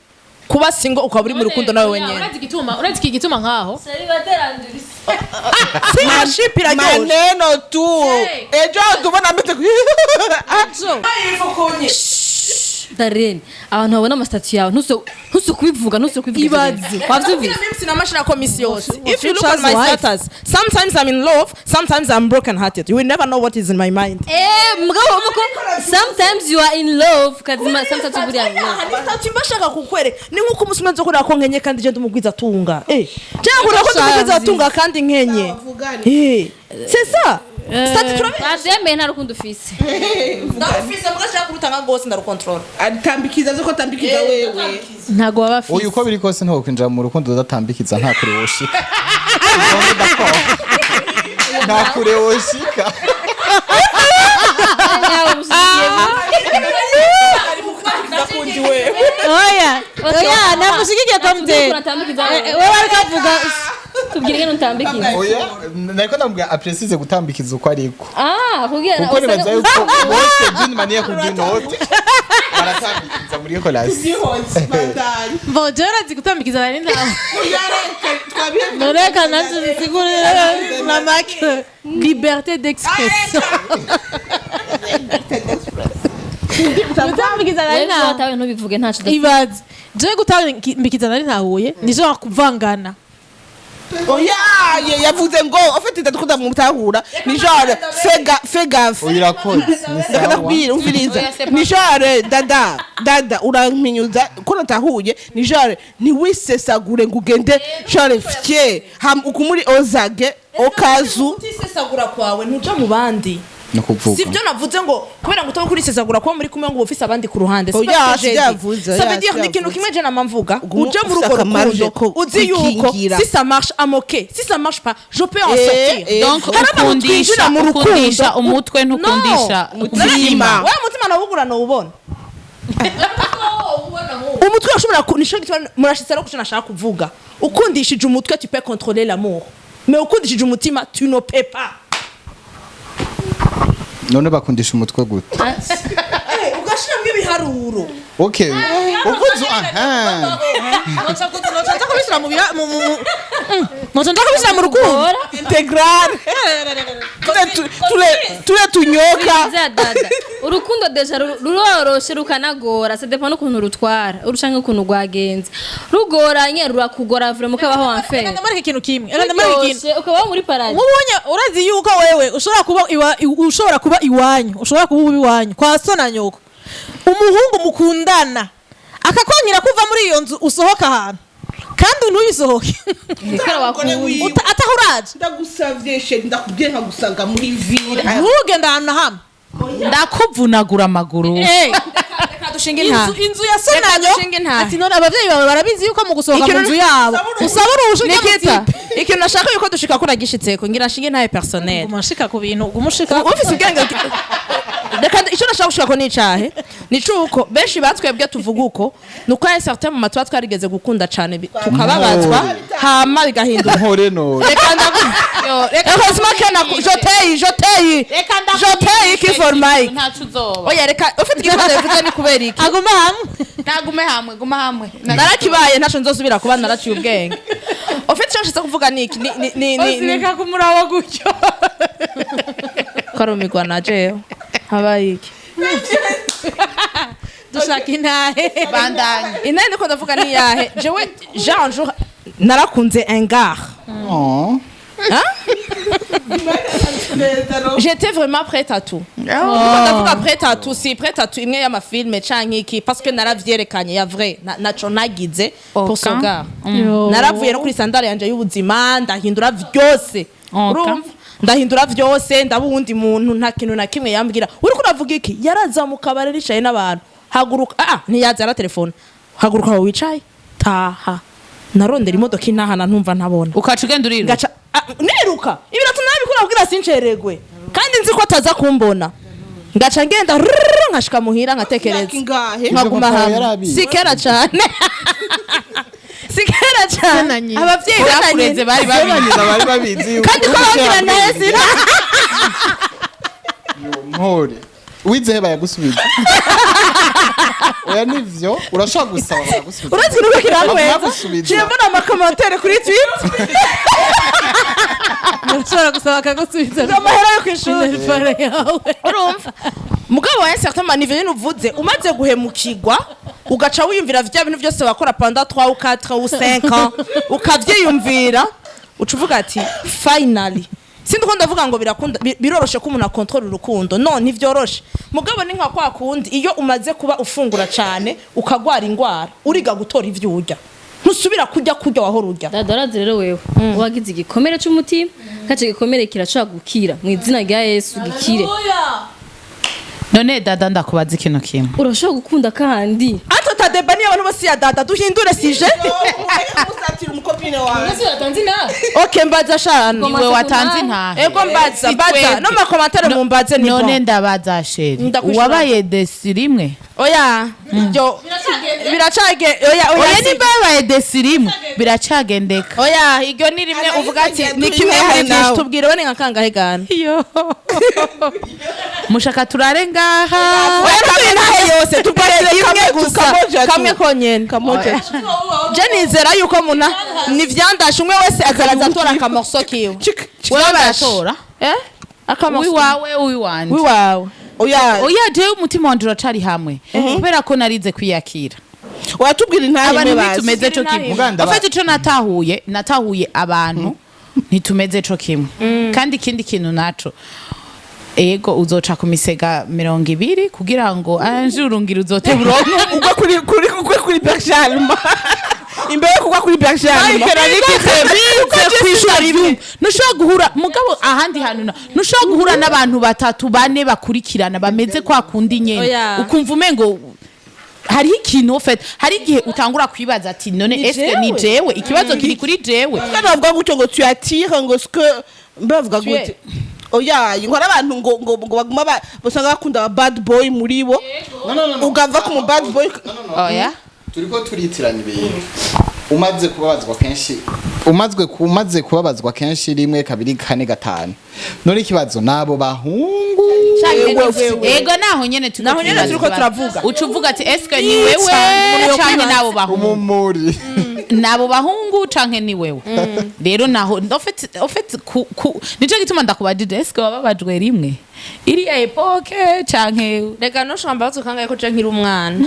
kuba single ukaba uri mu rukundo nawe wenyene. Urazi igituma, urazi iki gituma nkaho? Single ship iraryoshe. Maneno tu ejo tubona mete. Darlene, abantu babona ama statuts yawe, ntuso kubivuga, ntuso kubivuga. Ibaze. Wavyumvise? Sinamashira komisi yose. If you look Future's at my wife. status, sometimes I'm in love, sometimes I'm broken hearted. You will never know what is in my mind. Mugabo muko sometimes you are in love, kazima sometimes uri in love. Statut mba shaka kukwereka ni nkuko umunsi umwe nzokurira ko nkenye kandi je ndumugwiza atunga, cyangwa kurira ko ndumugwiza atunga kandi nkenye. C'est ça, statut turabizi. Bavyemeye, nta rukundo ufise. Ndabifise, muga shaka kurutanga rwose ndarukontorora. Atambikiza zoko tambikiza wewe. Ntago baba afise. Oya, uko biri kose ntiwokwinjira mu rukundo udatambikiza, nta kure woshika, nta kure woshika. Nawe mushigikiye. Oya, oya, namushigikiye komte. Unatambikiza. Wewe ariko avuga. Tubwire ngene utambikiza. Oya, nariko ndamubwira aprécise gutambikiza uko ariko. Ah, kugira Kuko nibaza yuko bose d'une manière ou d'une autre baratambikiza muri relation. Bon, jewe urazi gutambikiza nari ntawe. Noreka nanje nisigurire na make liberté d'expression. Gutambikiza nari ntawe. Tawe ntubivuge, ntaco. Ibaze. Jewe gutambikiza nari ntahuye, ni genre kuvangana. Oya, yavuze ngo en fait ndakunda mutahura ni genre fais gaffe. Oya, urakoze, ni sawa. Ndakubwira, umviriza. Oya, c'est pas Ni genre dada dada urampinyuza ko natahuye, ni genre ntiwisesagure ngo ugende genre fye ham ukumuri ozage okazu. Utisesagura kwawe ntuja mu bandi. No kuvuga. Sivyo navuze ngo kubera ngo utaba kurisesagura kuba muri kumwe ngo ufise abandi ku ruhande. Oya, sivyavuze, Ça oya, veut dire ni ikintu sivyavuze. kimwe je nama mvuga: Ugumu uje muri ufise urwo akamarge rukundo ko uzi yuko kwikingira. si ça marche, I'm okay, si ça marche pas, je peux en Eh, sortir. eh. Donc Hari abantu ukundisha twinjira mu rukundo. Ukundisha umutwe, ntukundisha umutima. Wewe umutima nawugura nawubona umutwe urashobora nico gituma murashitse rero kuco nashaka kuvuga: ukundishije umutwe, tu peux contrôler l'amour, mais ukundishije umutima, tu ne peux pas. None bakundisha umutwe gute? Ugashiramo ibiharuro. Okay, uvuze aha. Noca nza kubishira mu bira mu mu mu- noca nza kubishira mu rukundo. Intégrale tule tunyoka. Za dada, urukundo déjà ruroroshe rukanagora, ça dépend n'ukuntu rutwara urucanke ukuntu rwagenze. Rugoranye rurakugora vraiment, ukabaho en fait. Ndamarika ikintu kimwe. Reka ndamarika ikintu. Ruryoshe, ukabaho muri paradis. Nk'ubunye urazi yuko wewe ushobora kuba iwanyu, ushobora kuba uba iwanyu kwa so na nyoko, umuhungu mukundana akakwangira kuva muri iyo nzu usohoka ahantu kandi ntuyisohoke. Kubera wakunda. Ataho uraje. Ndagusavye chéri, ndakubwiye nkagusanga muri ville. Ntugende ahantu na hamwe. Ndakuvunagura amaguru. Reka dushinge Inzu, intahe. inzu ya so Reka na nyoko. dushinge intahe. Ati none abavyeyi bawe barabizi yuko mu gusohoka mu nzu yabo usaba uruhusha ujya mu Nikita, tipe? ikintu nashaka yuko dushika ko nagishitseko ngira nshinge intahe personnel. Guma nshika ku bintu, guma ushika. Ufise ubwenge, reka icyo nashaka gushika ko ni icahe? Ni cuko benshi batwebwe tuvuga uko nuko ya certain moment tuba twarigeze gukunda cane tukababazwa, hama bigahinduka. Mpore none. Reka ndagu Reka. Heureusement que na jotei jotei Reka. Jotei ki for Mike. Ntaco uzoba. Oya, reka, ufite ikibazo bivuze ni kubera iki? Aguma hamwe. Ntagume hamwe, guma hamwe. Narakibaye, ntaco nzosubira kuba, naraciye ubwenge. Ufite icyo nshatse kuvuga ni iki? Ni Reka kumuraba gutyo. Karumirwa na jewe habaye iki? Dushaka intahe. Bandanya. Intahe ndiko ndavuga ni yahe? Jewe, j'ai un jour narakunze un gars. Oh. Hein? J'étais vraiment prête à tout. Ndiko ndavuga prête à tout, si prête à tout imwe y'ama films canke iki, parce que naravyerekanye ya vrai, naco nagize pour ce Aucun. gars. Naravuye no kuri sandale yanje y'ubuzima, ndahindura vyose. Aucun. Urumva? Ndahindura vyose, ndaba uwundi muntu, nta kintu na kimwe yambwira. Uriko uravuga iki? Yaraza mu kabari ricaye n'abantu. Haguruka, ah, ntiyaza, ara telefone. Haguruka aho wicaye, taha. Narondera imodoka intahana ntumva ntabona. Ukaca ugenda uriruka. Ngaca niruka ibirato nabikura kugira sinceregwe, kandi nzi ko ataza kumbona. Ngaca ngenda rrrr, nkashika muhira, nkatekereza, Ingahe? nkaguma Ibyo papa hamwe. yarabizi. Si kera cane, si kera cane. Abavyeyi bakureze bari babizi. Nyina bari babizi yuko Kandi ko bagira naye sina. Mpore wizehe bayagusubiza. Oya, nivyo, urashobora gusaba bakagusubiza. Urazi nuko kirankweza. Bagusubiza. Ciye mbona ama commentaires kuri Twitter. Urashobora gusaba akagusubiza. Amahera yo kw'ishuri. Telefone yawe. Urumva, mugabo wa certain maniveau nyene uvuze, umaze guhemukirwa ugaca wiyumvira vya bintu byose wakora pendant 3 ou 4 ou 5 ans, ukavyiyumvira, uca uvuga ati finally. Sindi ko ndavuga ngo birakunda, biroroshe ko umuntu akontorora urukundo. No, ntivyoroshe. Mugabo ni nka kwa kundi iyo umaze kuba ufungura cane ukagwara ingwara, uriga gutora ivyo urya, ntusubira kurya wahora urya. Dada, urazi rero wewe wagize igikomere c'umutima, kaco gikomere kirashobora gukira mu izina rya Yesu, gikire. None dada, ndakubaza ikintu kimwe. Urashobora gukunda kandi. Ato tadeba niyo abantu bose ya dada, duhindure sujet. Musatira umu copine wawe. Okay, mbaza shana. Niwe watanze intahe. Ego, mbaza. Si Mbaza. twebwe. No ma commentaires mumbaze ni None bon. ndabaza, chéri. Ndakwishura. Wabaye déçu rimwe? Oya, ibyo biracage, oya, oya. Oya, nimba yabaye déçu rimwe biracagendeka. Oya, iryo ni rimwe uvuga ati ni kimwe muri byinshi. Tubwire we ni nka kangahe gana? Yo, mushaka turare ngaha? Oya, tubwire intahe yose, tubwire rimwe gusa. Kamoja tu. Kamwe konyene. Kamoja. Je nizera yuko muna ni vyandashe, umwe wese akaraza atora aka morceau kiwe. Wewe baratora. Eh, aka morceau. Uwiwawe, uwiwanje. Wiwawe. Oya. Oya, jewe umutima wanje uracari hamwe kubera ko narize kwiyakira. Watubwira intahe. Abantu Imwe bazi. ntitumeze co kimwe. Muganda En fait, ico natahuye, abantu ntitumeze co kimwe. Kandi ikindi kintu naco, ego, uzoca ku misega 20 kugira ngo anje urungira uzote buronke. Ugwa kuri berge allemand, imbere yo kugwa kuri berge allemand. Bize kwishura rimwe, ntushobora guhura mugabo ahandi hantu ntushobora guhura n'abantu batatu bane bakurikirana bameze kwa kundi nyene. Oya. Ukumva umengo hariho ikintu, en fait hari igihe utangura kwibaza ati none est-ce ni jewe ikibazo kiri kuri jewe? Kandi bavuga gutyo ngo tu attires ngo ce que bavuga Tu es. gute? Oya, ngo hari abantu ngo baguma basanga bakunda aba bad boy muri bo, ugava ku mu bad boy. Oya. Turiko turitiranya ibintu. Umaze kubabazwa kenshi, umaze kubabazwa kenshi, rimwe, kabiri, kane, gatanu, none ikibazo nabo bahungu. Ego, naho nyene turiko Naho nyene turibaza turiko ikibazo. turavuga. Uca uvuga ati eske ni wewe canke nabo bahungu? Umumuri. Nabo bahungu canke ni wewe? Rero naho en fait nico gituma ndakubajije, eske wababajwe rimwe iriya époque canke? Reka ntushobora mbabaza ukangaye ko je nkiri umwana.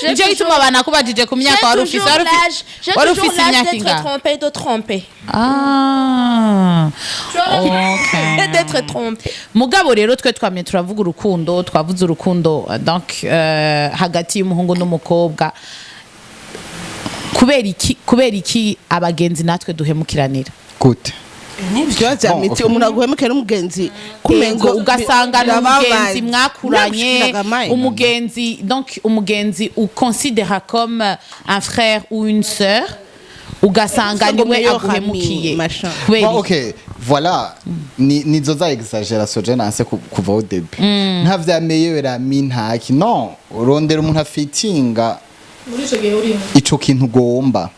Nico gituma banakubajije ku myaka wari ufise, wari ufise imyaka ingahe? Trompé, de tromper. Ah, okay. D'être trompé. Mugabo rero twe twamye turavuga urukundo, twavuze urukundo donc hagati y'umuhungu n'umukobwa. Kubera iki abagenzi natwe duhemukiranira? Gute? Ikibazo cya Bon, miti. okay. Umuntu aguhemukira n'umugenzi kumengo Ugasanga ni umugenzi mwakuranye, Nagushikiraga. umugenzi, donc umugenzi uconsidera comme un frère ou une sœur, ugasanga Ngo niwe meilleur aguhemukiye. ami, machin. Kubera Bon, iki? ok, voilà, ni nizo za exagération je nanse kuva au début. Nta vya meilleur ami, ntaki non, urondera umuntu afitinga Muri ico gihe urimo. ico kintu ugomba,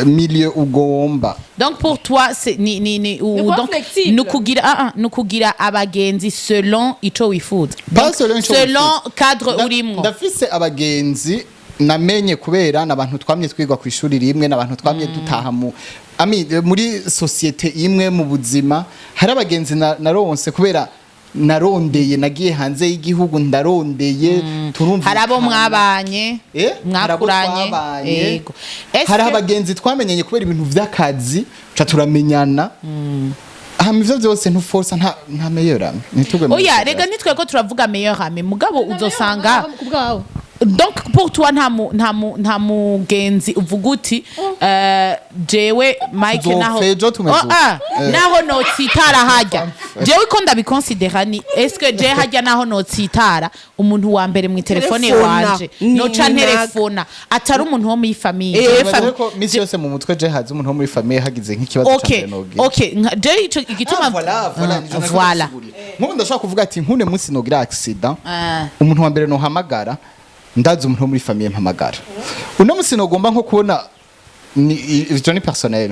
milieu ugomba. Donc pour toi c'est ni ou Ni kuba donc flexible. Nukugira nukugira abagenzi selon ico wifuza. Pas Donc, selon ico selon wifuza. cadre urimwo. Ndafise abagenzi namenye kubera n'abantu twamye twigwa ku ishuri rimwe, n'abantu twamye dutaha mu ami muri société imwe mu buzima. Hari abagenzi naronse kubera Narondeye, nagiye hanze y'igihugu, ndarondeye, turumvikana. Hari abo mwabanye, Hari abo mwakuranye. twabanye. Yego. Est-ce Hari abagenzi twamenyanye kubera ibintu vy'akazi, ca turamenyana. Hama ivyo vyose ntuforsa, nta meilleur ami, ntitugwe muri Oya, ico rega nitwego turavuga meilleur ami, mugabo uzosanga ku bwawe. Donc pour toi nta mugenzi uvuga uti jewe Mike Tuzopfa naho ejo tumeze Oh, ah, uko. naho notsitara hajya, jewe ko ndabikonsidera ni est-ce que je hajya naho notsitara, umuntu wa mbere mu telefone Telefona. wanje Ni noca ntelefona atari umuntu wo muri famille? Jewe Nibaza ko misi yose mu mutwe je haza umuntu wo muri famille hagize nk'ikibazo ca mbere nogira. Okay, je ico igituma Ah, voilà, voilà, Ah, nico nariko voilà. ndasigurira. Nk'ubu ndashobora kuvuga ati nkune munsi nogira accident, Ah. umuntu wa mbere nohamagara, ndazi umuntu wo muri famille mpamagara. Uno munsi nogomba nko kubona ni ivyo ni personnel,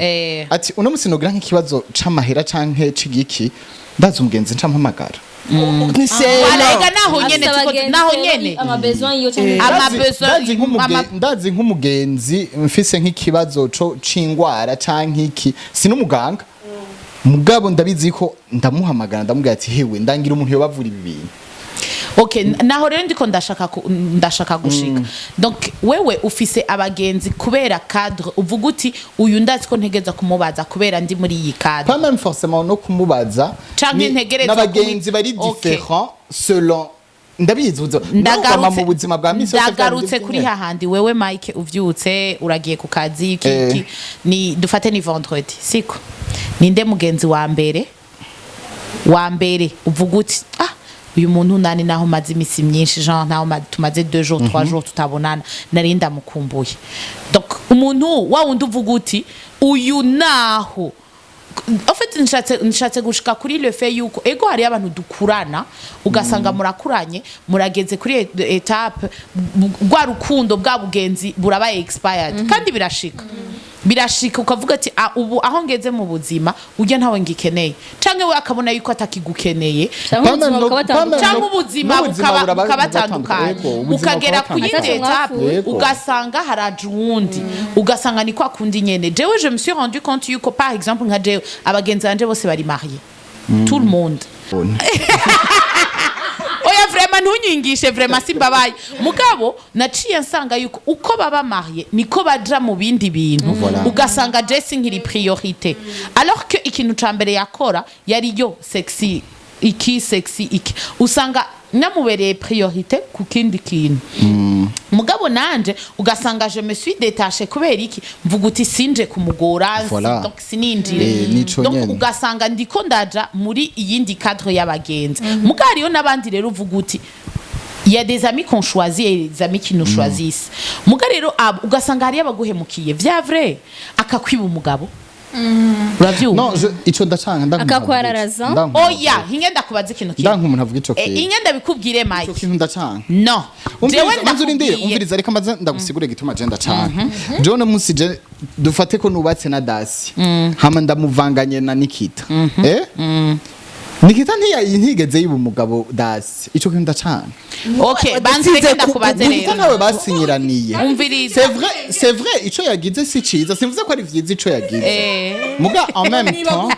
ati uno munsi nogira nk'ikibazo c'amahera canke c'igiki, ndazi umugenzi nca mpamagara. Ni Voilà, ega sena. naho nyene Afise abagenzi naho rero, nyene ama besoin yiwe canke Ama besoin- Ndazi nk'umugenzi mfise nk'ikibazo co c'ingwara canke iki, si n'umuganga, mugabo ndabizi ko ndamuhamagara, ndamubwira ati hewe, ndangira umuntu yobavura ibi bintu. Okay, naho rero ndiko ndashaka gushika. Donc wewe ufise abagenzi kubera cadre, uvuga uti uyu ndazi ko ntegeza kumubaza kubera ndi muri iyi cadre. Pas même forcément no kumubaza. Canke ntegerezwa n'abagenzi bari différent selon, ndabizi ubuzima Ndagarutse mu buzima bwa misi yose bwa ndagarutse bindi kuri nyene. hahandi wewe Mike uvyutse uragiye ku kazi, iki iki, ni dufate ni vendredi, siko? Ninde mugenzi wa mbere wa mbere uvuga uti ah, uyu muntu nani, naho maze imisi myinshi, genre naho tumaze 2 jours, 3 jours tutabonana, nari ndamukumbuye? Donc umuntu wa wundi uvuga uti uyu naho, en fait nshatse gushika kuri le fait yuko ego hari abantu dukurana, ugasanga murakuranye, murageze kuri étape rwa rukundo bwa bugenzi burabaye expired. Kandi birashika ukavuga ati ah, ubu aho ngeze mu buzima ujya ntawe ngikeneye, canke we akabona yuko atakigukeneye, Canke ubuzima bukabatandukanya. cyangwa ubuzima N'ubuzima bukabatandukanya, Yego, ubuzima ukagera ku yindi bukabatandukanya. étape, Yego. ugasanga haraje uwundi, ugasanga ni kwa kundi nyene. Jewe je me suis rendu compte yuko par exemple nka jewe abagenzi banje bose bari mariés, tout le monde. Oya, vraiment ntunyingishe, vraiment simbabaye, mugabo naciye nsanga yuko uko baba marié niko baja mu bindi bintu. Voilà. Ugasanga je sinkiri priorité, alors que ikintu ca mbere yakora yari yo sexy iki, sexy iki, usanga namubereye priorité ku kindi kintu. Mugabo nanje ugasanga je me suis détachée kubera iki? Mvuga uti sinje kumugora, Voilà. donc sininjire. Nico Donc nyene. ugasanga ndiko ndaja muri iyindi cadre y'abagenzi. Mugabo hariyo n'abandi rero uvuga uti il y a des amis qu'on choisit et des amis qui nous choisissent. Muga rero abo ugasanga hariyo abaguhemukiye vya vrai, akakwiba umugabo, uravyumva? Non, ico ndacanga. Akakwararaza. Oya, hinge ndakubaza ikintu kimwe. Ndanka umuntu avuga ico kintu. Inge ndabikubwire, Ico Mike. kintu ndacanga. No, jewe Umviriza, manze urindire. ndakubwiye. Umviriza, reka maze ndagusigure igituma je ndacanga. Jewe uno munsi je dufate ko nubatse na Dasi, hama ndamuvanganye na Nikita. Nikita ntigeze yiba umugabo Dasi. Ico kintu ndacanga. Okay, banze reka ndakubaze Nikita rero. ntawe basinyiraniye. Umviriza. C'est vrai, c'est vrai, ico yagize si ciza, simvuze ko ari vyiza ico yagize, muga en même temps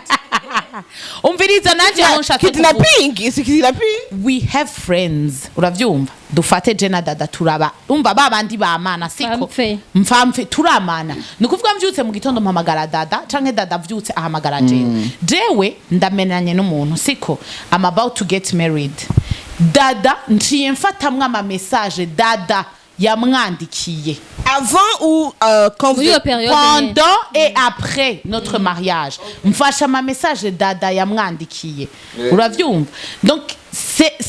Umviriza, nanje aho nshatse kuvuga. Kidnapping, c'est kidnapping. We have friends, uravyumva? Dufate je na Dada, turaba umva babandi bamana, siko? Mfamfe. Mfamfe, turamana. Ni ukuvuga mvyutse mu gitondo mpamagara Dada, canke Dada avyutse ahamagara jewe. Jewe ndamenanye n'umuntu, siko? I'm about to get married. Dada nciye mfatamwo ama message Dada yamwandikiye. Avant ou quand vous Muri iyo période nyene. Pendant et après notre mariage, mfasha ama message Dada yamwandikiye, uravyumva? Donc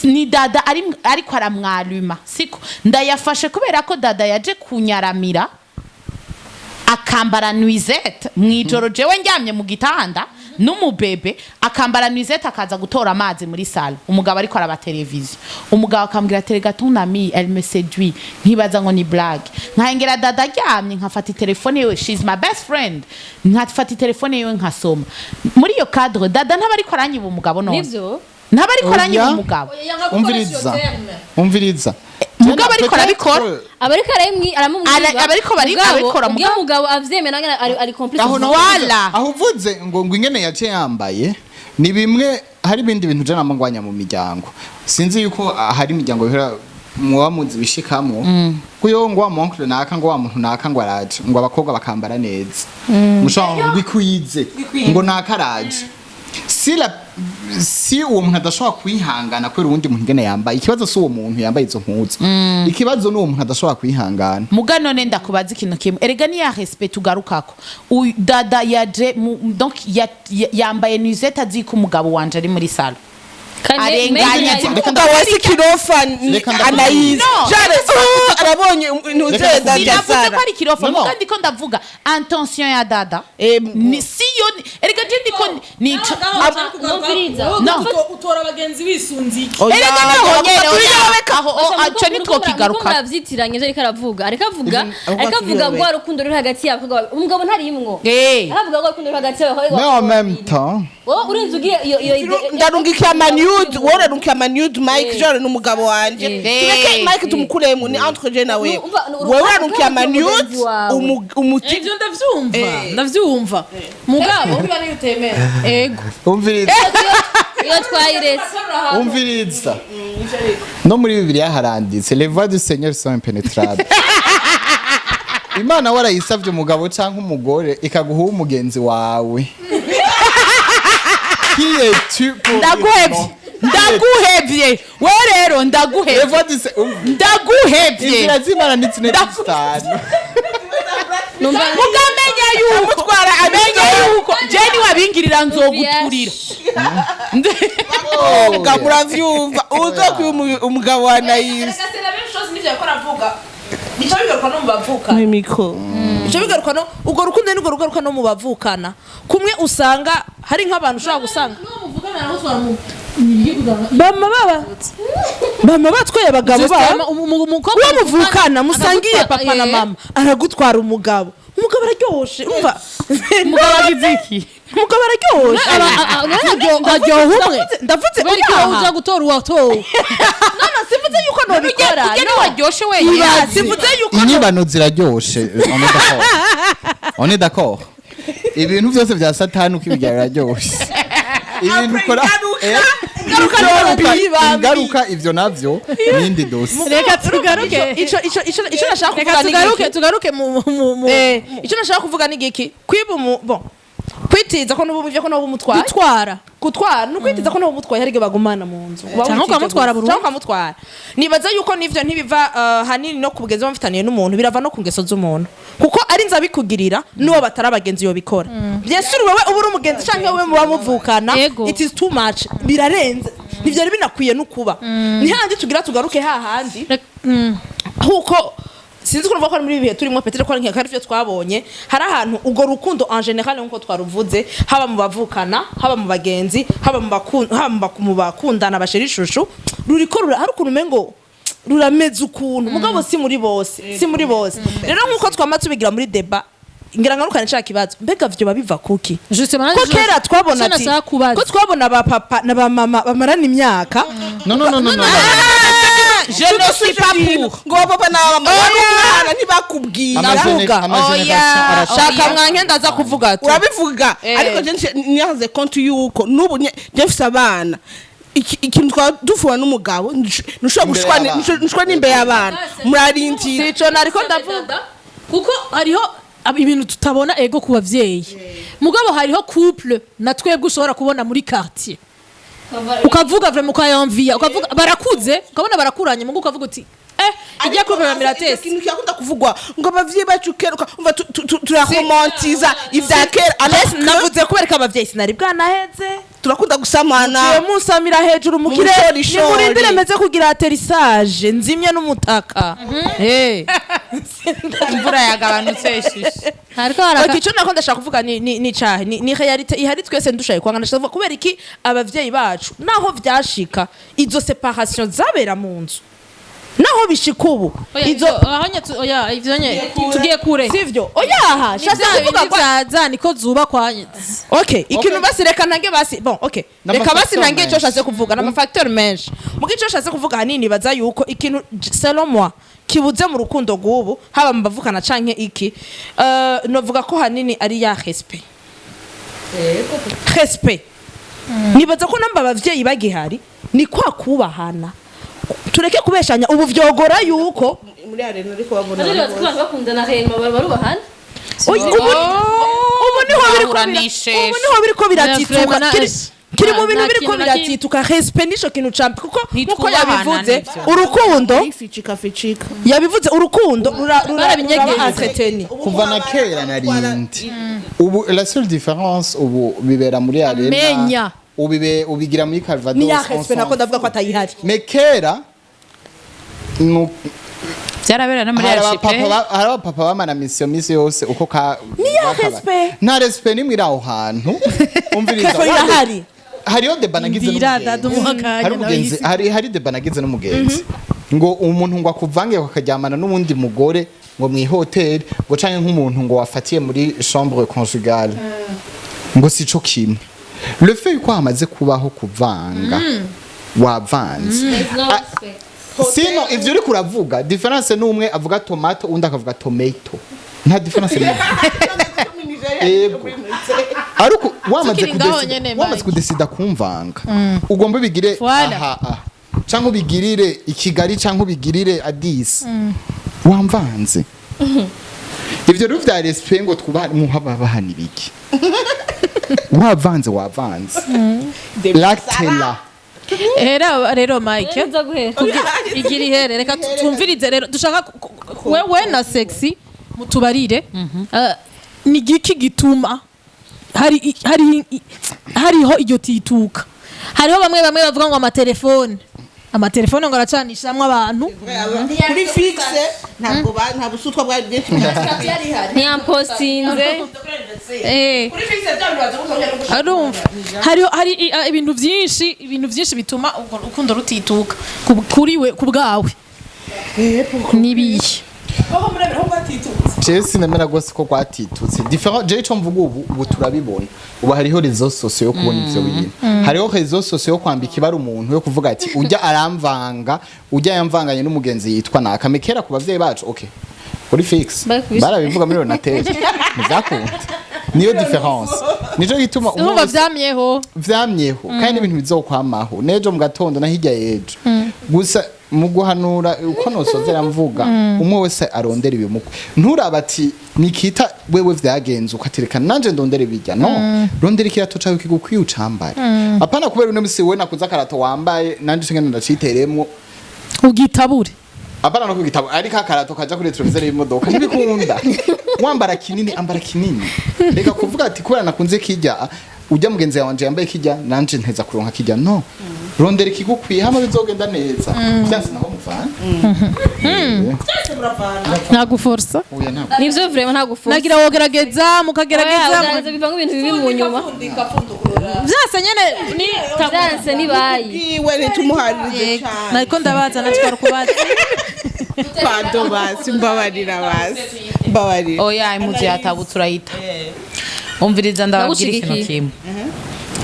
ni Dada ari ariko aramwaluma, siko? Ndayafashe kubera ko Dada yaje kunyaramira, akambara nuisette mwijoro, jewe ndyamye mu gitanda n'umubebe, akambara nuisette akaza gutora amazi muri salle, umugabo ariko araba televiziyo. Umugabo akambwira ati rega ton ami, elle me séduit. Nkibaza ngo ni blague, nkahengera Dada aryamye, nkafata telefone yiwe, she's my best friend, nkafata telefone yiwe nkasoma. Muri iyo cadre Dada ntaba ariko aranyiba umugabo none? Nivyo. Ntaba ariko aranyiba Oya. umugabo. Umviriza, umviriza. Mugabo ariko arabikora. Abariko aramumwiba. Abariko abikora, mugabo umugabo avyemera nawe ari complice. Aho naho Voilà. aho uvuze ngo ingene yace yambaye ni bimwe. Hari ibindi bintu je namangwanya mu miryango. Sinzi yuko hari imiryango bihora muba muzi bishikamwo kuyo ngo wa mon oncle naka, ngo wa muntu naka, ngo araje, ngo abakobwa bakambara neza, mushobora ngo ikwize, ngo naka araje. Si uwo muntu adashobora kwihangana kubera uwundi muntu ingene yambaye, ikibazo si uwo muntu yambaye izo mpuzu, ikibazo ni uwo muntu adashobora kwihangana. Muga none ndakubaza ikintu kimwe, erega niya respect tugarukako. Uyu dada yaje donc yambaye nuisette azi ko umugabo wanje ari muri salon. Arenganya. Umugabo wa sikirofa. Reka Anayizi. No. Jare, oh, arabonye ntuze Reka dada. Sinavuze Sara ko ari kirofa. No, no. Muga ndiko ndavuga intention ya dada. Ni siyo erega je ndiko ni No. Utora abagenzi bisunze iki? Oya, Erega naho nyene, oya, aho aco nitwo kigaruka. Murabyitiranye ivyo ariko aravuga, ariko avuga Ahubwo ariko avuga ngo atubwira. Urukundo ruri hagati y'abakobwa babiri, umugabo ntarimwo. Aravuga ngo urukundo ruri hagati y'abakobwa Mais en même babiri. temps Wowe urinze ugiye iyo Ndarungikiye ama nude, wowe urarungikiye ama nude Mike, genre ni umugabo wanje. Tureke Mike, tumukuremo, ni entre je na wewe. Umva, Wewe urarungikiye ama urukundo nude mugenzi wawe. Umuti. Ivyo ndavyumva, ndavyumva mugabo ego. Umviriza. Iyo twayiretse. Umviriza, no muri Bibiliya haranditse: "Les voies du Seigneur sont impénétrables." Imana warayisavye umugabo canke umugore, ikaguha umugenzi wawe. Qui es-tu pour dire Ndaguhevye. non? Ndaguhevye wewe rero. Les Ndaguhevye. voies du Seigneur, Ndaguhevye. inzira z'Imana ni zine zitanu. Mugamenya yuko Mutwara. Amenya yuko je niwabingirira nzoguturira. Umugabo, uravyumva, uzokuye umugabo wa Anayizi. C'est la même chose n'ivyo yariko aravuga, bica bigaruka no mu bavukana. Micro. Bica bigaruka no urwo rukundo nirwo rugaruka no mu bavukana, kumwe usanga hari nk'abantu ushobora gusanga bama baba bama batwaye abagabo babo. Umukobwa Uwo muvukana, musangiye papa na eh. mama, aragutwara umugabo. Umugabo araryoshe, umva. Umugabo agize iki? Umugabo araryoshe. Aryoha umwe. Ndavuze Kubera ko oyaha. uza gutora uwatowe. No, sivuze yuko nobikora. Ujye No. niwaryoshe wenyine. Sivuze yuko Inyibano ziraryoshe, on est d'accord, on est d'accord. Ibintu byose bya Satani uko ibigira biraryoshe, ibintu ukora ingaruka, ivyo navyo nindi dosi. Reka tugaruke. Ico nashaka Reka kuvuga ni tugaruke igiki? tugaruke mu Ico nashaka kuvuga ni igiki? Kwiba umu bon, kwitiza ko n'ubu ko n'ubu umutwaye. Gutwara. Gutwara ni ukwitiza ko n'ubu umutwaye, hari igihe bagumana mu nzu. Uba Canke witije ukamutwara gusa. burundu. Canke ukamutwara. Nibaza yuko n'ivyo ntibiva hanini no ku bugezi bamufitaniye n'umuntu, birava no ku ngeso z'umuntu, kuko ari nza bikugirira n'uwo batari abagenzi yobikora. Bien sûr, wewe uba uri umugenzi canke wewe muba muvukana, Ego. it is too much, birarenze, ntivyari binakwiye no kuba. Ni handi tugira tugaruke hahandi kuko sinzi ko ko ari muri ibi bihe turimo, peut-être ko ari nk'aka arivyo twabonye. Hari ahantu urwo rukundo en général, nkuko twaruvuze, haba mu bavukana, haba mu bagenzi, haba mu haba mu bakundana bashira ishushu, ruriko rura hari ukuntu umengo rurameze ukuntu, mugabo si muri bose, si muri bose. Rero nkuko twama tubigira muri débat, ngira ngarukane ca kibazo: mbega vyo biva kuki? Justement. Ko kera twabona ati nashaka kubaza. Ko twabona ba papa na ba mama bamarana imyaka. No, no, no, no, no. Je ne suis pas pour. Ngo papa na mama umwana ntibakubwira. Ndavuga. Ama génération arashaka. Shaka mwanke, ndaza kuvuga ati Urabivuga. Eh. Ariko je nihaze konti yuko n'ubu je mfise abana. Ikintu twaba dufuha n'umugabo, ntushobora Imbere gushwana y'abana. ntushobora n'imbere y'abana, murarindira. Sico nariko ndavuga. Kuko hariho ibintu tutabona ego ku bavyeyi, mugabo hariho couple na twebwe ushobora kubona muri quartier, ukavuga vraiment, ukayamviya, ukavuga barakuze, ukabona barakuranye, mugo ukavuga uti ijya couple Icyo bamiratese. kintu kirakunda kuvugwa ngo abavyeyi bacu kera, umva, turaromantiza ivya kera alors que Navuze kubera ko abavyeyi sinari bwanaheze. Turakunda gusamana. Tuye musamira hejuru mu kirere. Mushorishori. Nimurindire meze kugira atterrissage, nzimye n'umutaka. Imvura yagabanutse shisha. Hariko haraka. Okay, ico nako ndashaka kuvuga ni cahe ni réalité ihari twese ndushaye kwanga. Ndashaka kuvuga kubera iki abavyeyi bacu naho vyashika izo séparation zabera mu nzu, naho bishika ubu izo Oya, ivyo nye tugiye kure. Sivyo, oyaha shatse kuvuga ko vyaza niko zubakwa. Okay, ikintu basi reka ntange basi, bon, okay, reka basi N'ama facteur ntange ico menshi. nshatse kuvuga n'ama facteur menshi. Muga ico nshatse kuvuga hanini, baza yuko ikintu selon moi kibuze mu rukundo rw'ubu, haba mu bavukana canke iki, novuga ko hanini ari ya respect. Respect. Nibaza ko namba abavyeyi bagihari ni kwa kubahana, tureke kubeshanya. Ubu vyogora yuko Muri arena ariko babona Ariko abantu bose. abantu bakundana hema barubahana. Ubu niho biriko Bahura n'isheshe. ubu niho biriko biratituka. Kiri mu bintu Nta biriko kintu na kimwe. biratituka. Respect nico kintu ca kuko nkuko Ntitwubahana yabivuze nivyo. urukundo, Fichika fichika. yabivuze urukundo rura Barabinyegeje. ruraba entretenu. Kuva na kera narindi, ubu la seule différence, ubu bibera muri arena. Amenya. Ubibe ubigira muri Calvados. Ni ya respect nako ndavuga ko atayihari. Mais kera Byarabera no muri hari abapapa archipel. hari abapapa bamara mission misi yose uko ka Ni ya bakaba. respect. Nta respect nimwe iri aho hantu, umviriza. Kefo irahari. Hariyo débat nagize Ndira, n'umugenzi. dada, umuha akanya Hari nawe umugenzi yisi. hari débat nagize n'umugenzi ngo umuntu ngo akuvange akaryamana n'uwundi mugore ngo mu ihoteli, ngo canke nk'umuntu ngo wafatiye muri chambre conjugale, ngo sico kimwe. Le fait yuko hamaze kubaho kuvanga, wavanze. No respect. Sino ivyo uriko uravuga, différence n'umwe avuga tomato, undi akavuga tomato, nta différence n'imwe. Ego, ariko wamaze Tukiri ngaho kudesida nyene, wamaze Mike. kudesida kumvanga, ugomba ubigire Voilà. aha aha canke ubigirire i Kigali canke ubigirire Addis, wamvanze. Ivyo rero vya respect ngo twubaha muhababahana ibiki? Wavanze, wavanze, l'acte là. Era rero Mike, Nza guhera. Igira ihere, reka twumvirize rero. Dushaka wewe na Sexy mutubarire. Ni giki gituma hari hariho iryo tituka? Hariho bamwe bamwe bavuga ngo amatelefone ngo aracanishamwo abantu. Kuri fixe ntabwo nta busutwa bwari bwinshi. Ntiyampostinze. Arumva hariho hari ibintu byinshi bituma urwo rukundo rutituka. Kuri we, ku bwawe, nibihe? Jewe sinemera rwose ko rwatitutse. Différent, jewe ico mvuga, ubu turabibona, ubu hariho réseaux sociaux yo kubona ivyo bintu, hariho réseaux sociaux yo kwambika ibara umuntu, yo kuvuga ati ujya aramvanga, ujya yamvanganye n'umugenzi yitwa naka. Mekera ku bavyeyi bacu, okay, uri fixe barabivuga muri Ronatel, ntivyakunda. Niyo différence, nico gituma umwe Urumva wese- vyamyeho. Vyamyeho kandi n'ibintu bizokwamaho n'ejo mu gatondo na hirya y'ejo. Gusa mu guhanura, uko nosozera mvuga, umwe wese arondera ibimukwe. Nturaba ati nikita wewe vyagenze ukatereka nanje ndondere bijya. No rondera ikirato cawe kigukwiye ucambare, apana kubera uno musi we nakuze akarato wambaye, nanje ngene ndaciteremwo. Ugitabure. Apana no kugitabo, ariko akarato kaja kuri rétroviseur y'imodoka ntibikunda. Wambara kinini, ambara kinini. Reka kuvuga ati kubera nakunze kijya, ujya mugenzi wanje yambaye kijya, nanje nteza kuronka kijya. No rondera ikigukwiye, hama bizogenda neza. Byase naho muvana. Ntaguforsa. Oya, ntabwo. Nivyo vraiment, nta gufuza. Nagira wogerageza, mukagerageza. Oya, bivanga ibintu bibi mu nyuma. Vyase nyene ni Vyanse nibayi. Bwiwe ntitumuharirize cyane. Nariko ndabaza, natwara kubaza. Pardon basi, mbabarira basi, mbabarira. Oya, impuzu yatabutse urayita. Umviriza, ndababwira ikintu Ndagushigikiye. kimwe.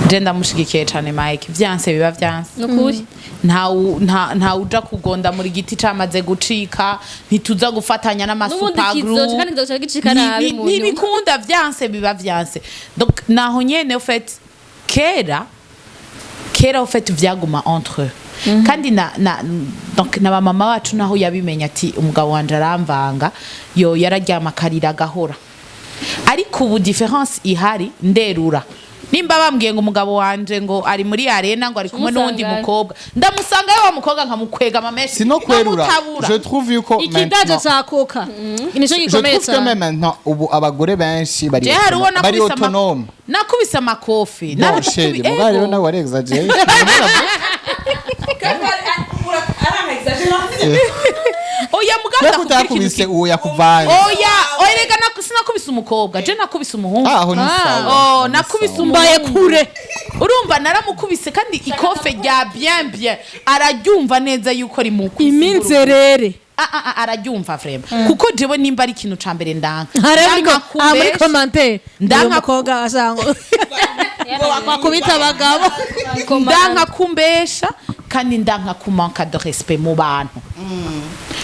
Je ndamushigikiye cane Mike. Vyanse biba vyanse. Nukuri. Nta uja kugonda muri giti camaze gucika, ntituza gufatanya N'ubundi n'amasupagru. kizoca kandi kizoca gicika nabi mu nyuma. Ntibikunda. Vyanse biba vyanse. Donc naho nyene, au fait, kera kera, au fait, vyaguma entre eux. Kandi na donc na bamama bacu, naho yabimenya ati umugabo wanje aramvanga, yo yararyama akarira agahora. Ariko ubu différence ihari, nderura nimba bambwiye ngo umugabo wanje ngo ari muri arena, ngo ari kumwe n'uwundi Umusangayo. mukobwa, ndamusangayo wa mukobwa nkamukwega amameshi, Sino kwerura, nkamutabura. je trouve yuko Ikidaje maintenant ca coca nico je gikomeye trouve que même cyane. maintenant, ubu abagore benshi bari Je hari uwo bari nakubise autonome. nakubise amakofi. Bon, chérie, mugabo rero nawe wari exagéré. Oya, mugabo Yo ndakubwira ikintu kutakubise kimwe. uwo yakuvanye. Oya oya, rega sinakubise umukobwa, je nakubise umuhungu. Ah, aho ni sawa. Oh, nakubise Mbaye umuhungu. kure. Urumva naramukubise kandi ikofe rya bien bien, araryumva neza yuko rimukubise. Iminzerere. Ah, ah, ah, araryumva vraiment, kuko jewe nimba ari ikintu ca mbere ndanka Hariho Ndanka muri kubesha. commentaire Ndanka- uyu mukobwa ashanga wakubita abagabo. Ndanka kumbesha kandi ndanka kumanka de respect mu bantu.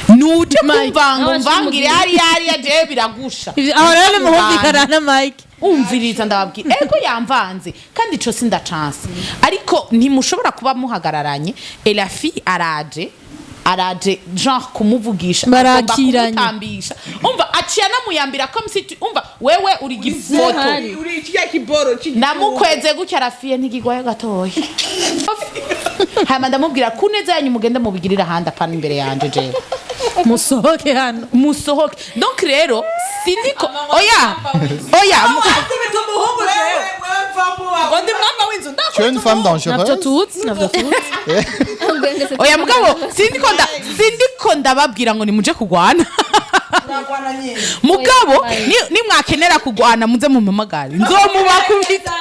Nuje kumvanga Nawe umvangire hariya hariya, jewe biragusha. Aho rero nimuhumvikana na Mike. Umviriza, ndababwira, ego yamvanze, kandi ico sinda chance, ariko ntimushobora kuba muhagararanye et la fille araje genre kumuvugisha, agomba Barakiranye. kumutambisha. Umva, aciye anamuyambira comme si umva, wewe uri gifoto. Hari. Uri kirya kiboro. Namukweze gutya, arafiye ntigigwayo gatoya. Hama ndamubwira, ku neza yanyu mugende mubigirire ahandi, apana imbere yanje jewe. Musohoke hano. Musohoke. Donc rero sindiko, oya, oya. Ngo ndi mwamba w'inzu. Tu es une femme Navyo dangereuse. tuzi, navyo tuzi. Oya mugabo, sindiko ndababwira ngo nimuje kugwana. Mugabo nimwakenera kugwana muze mumpamagare, nzomubakubita.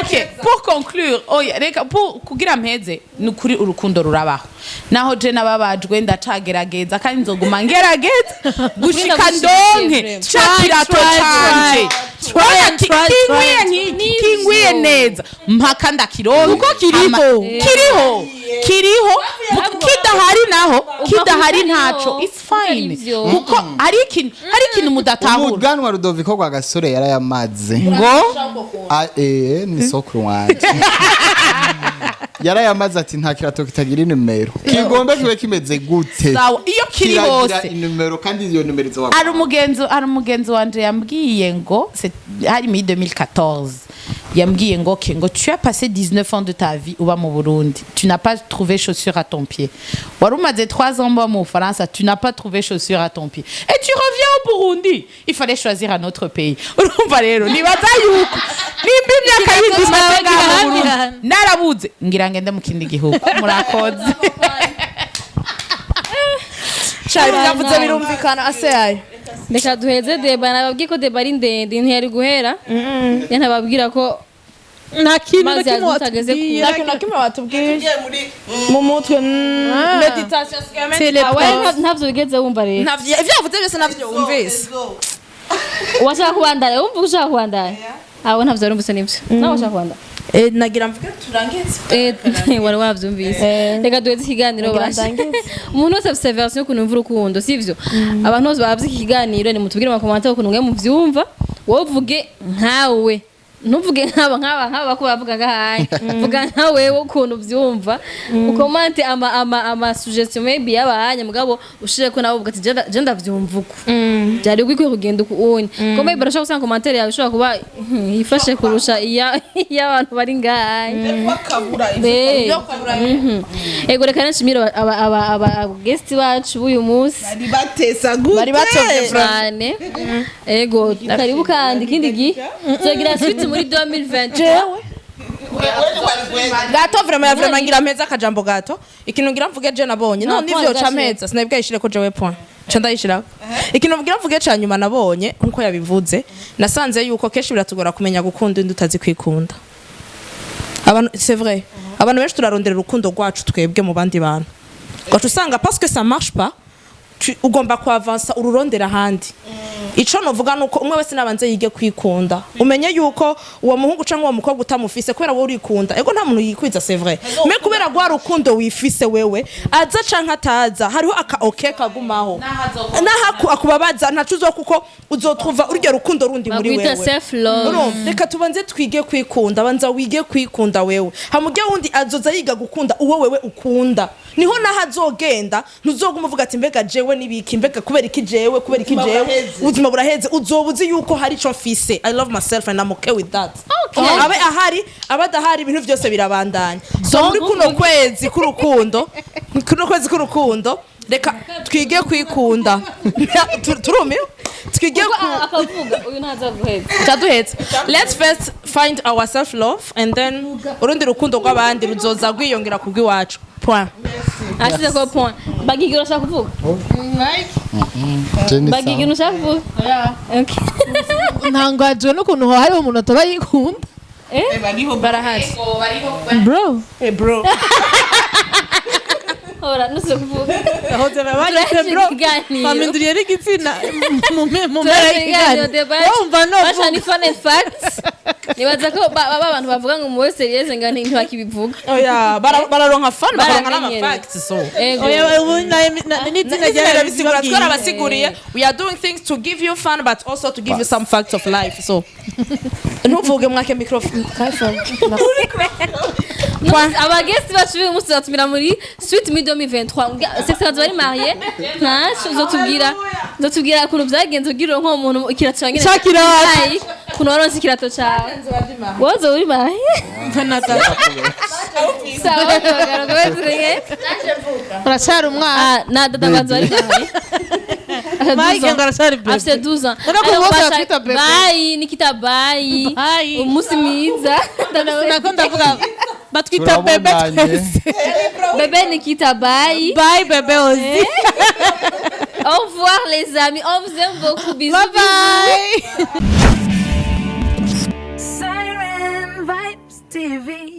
Ok, pour conclure, oya reka, pour kugira mpeze, ni ukuri urukundo rurabaho. Naho je nababajwe, ndacagerageza kandi nzoguma ngerageza gushika ndonke ca kirato canje. Try and try, Kingwiye try. nk'iki, kingwiye neza, mpaka ndakironke. Kuko kiriho. Kiriho, kiriho. Kidahari naho, kidahari ntaco, it's fine, kuko hari ikintu mudatahura. Umuganwa Rudoviko rwa Gasore yarayamaze. Ngo? Ah, ni sokuru wanje yarayamaze, ati nta kirato kitagira inimero, kigomba kibe kimeze gute. Sawa, iyo kiri Kiragira hose. inimero, kandi iyo nimero izoba. Hari umugenzi wanje yambwiye ngo hari muri 2014, yambwiye ngo ok, ngo tu as passé 19 ans de ta vie uba mu Burundi, tu n'as pas trouvé chaussure à ton pied. Wari umaze 3 ans uba mu Bufaransa, tu n'as pas trouvé chaussure à ton pied et tu reviens au Burundi. Il fallait choisir un autre pays. Urumva rero, nibaza yuko nimba imyaka yindi maze ngaha mu Burundi narabuze, ngira ngende mu kindi gihugu. Murakoze. Cyari byavuze birumvikana ase yayo. Reka duheze débat. Nababwiye ko débat ari ndende, ntiyari guhera ya ntababwira ko Nta kintu na mazi kimwe yazutageze watubwiye. Nta kintu na kimwe watubwiye mu mutwe, méditation. Teleport. Wewe ntavyo wigeze wumva rero. Ntavyo, ivyo yavuze byose navyo wumvise. Washaka kubandanya, wumva ushaka kubandanya abo ntavyo warumvise, nivyo nawe ushaka kubandanya. Eh, nagira mvuge turangize. Wari wavyumvise. Reka duheze ikiganiro. Nagira Basha ndangize. Umuntu wese afise version y'ukuntu yumva urukundo, sivyo? Abantu bose bavuze iki kiganiro, nimutubwire mu commentaire ukuntu mwe muvyumva. Wowe uvuge nkawe, ntuvuge nk'aba ko bavuga ngahaye, vuga nka wewe ukuntu uvyumva. Ukomante ama suggestion maybe y'abahanya, mugabo ushire ko nawe uvuga ati je ndavyumva uku, byari bikwiye kugenda uku unye, ko maybe urashobora gusanga commentaire yawe ishobora kuba ifashe kurusha iya iy'abantu bari ngahaye. Bakabura. Ego, reka nshimire aba guest bacu b'uyu munsi. Bari batesa gute? Bari batovye. Cyane. Ego, karibu kandi ikindi gihe, tuzagira suite muri 2020. Jewe gato, vraiment ya vraiment ngira mpeza akajambo gato. Ikintu ngira mvuge je nabonye Nta no nivyo point ca mpeza sinabwa yishire ko jewe point ca ndayishirako. Ikintu ngira mvuge ca nyuma, nabonye nkuko yabivuze, nasanze yuko kenshi biratugora kumenya gukunda undi utazi kwikunda. Abantu, c'est vrai, abantu benshi turarondera urukundo rwacu twebwe mu bandi bantu, ugaca usanga parce que ça marche pas, ugomba kuavansa ururondera ahandi. Ico novuga nuko umwe wese nabanze yige kwikunda, umenye yuko uwo muhungu canke uwo mukobwa utamufise kubera wowe urikunda. Ego, nta muntu yikwiza, c'est vrai, mais kubera rwa rukundo wifise wewe, aza canke ataza, hariho aka okay kagumaho naho akubabaza ntaco uzo, kuko uzotruva uryo rukundo rundi muri Bagwita wewe. self love. Urumva, reka tubanze twige kwikunda. Banza wige kwikunda wewe, hamujya wundi azoza yiga gukunda uwo wewe ukunda, niho naho azogenda ntuzoguma uvuga ati mbega jewe nibiki, mbega kubera iki jewe, kubera iki Ubuzima jewe. buraheze. Ubuzima buraheze. Uzoba uzi yuko hari ico mfise, I love myself and I'm okay with that. Okay. Abe ahari, abe adahari, ibintu byose birabandanya. So muri kuno kwezi k'urukundo, reka twige kwikunda. Turumiwe, twige Kuko ku akavuga uyu ntaza guheza. Cyaduhetse. Let's first find our self love and then urundi rukundo rw'abandi ruzoza rwiyongera ku bw'iwacu. Point. Ashize ko point. Bagigira, ushaka kuvuga? Jenny. Bagigira, ushaka kuvuga? Okay. Ntangajwe n'ukuntu hariho umuntu ataba yikunda. Bariho. Barahari. Bro. Bro. Ora nusuye kuvuga. Ahoze babanyise Turahejeje bro. ikiganiro. Bampinduriye n'igitsina mu mpera Turahejeje ikiganiro. y'ikiganiro. Wumva no Basha ni fun and facts. Nibaza ko ba bantu bavuga ngo mube sérieuse nga ntibakibivuga. Oya, bararonka fun, bakaronka Baramenyereye. n'amafacts, so Ego. Oya, ubu n'izina n'izina ryawe. twarabasiguriye. We are doing things to give you fun but also to give you some facts of life, so ntuvuge mwake microphone. Abaguests bacu b'uyu munsi tuzatumira muri Sweet Me 2023. Sexy bazoba bari marié, ntaco uzotubwira ukuntu vyagenze kugira uronke uwo muntu ikirato cawe nyene. Ca kirato. Ayi, ukuntu waronse ikirato cawe, wowe uzoba uri marié. Sawa, tugaruka bazirenge. Uracyari umwana. Ah, na dada bazoba bari marié. Mike ngo aracyari bébé. Afite 12 ans. Urabona ko Alors, bose batwita bébé. Bye, Nikita, bye. Bye. Umunsi mwiza. Nako ndavuga batwita bébé Turabonanye. twese. Bébé Nikita, bye. Bye bébé aussi. Au revoir les amis. On vous aime beaucoup. Bisous. Bye bye.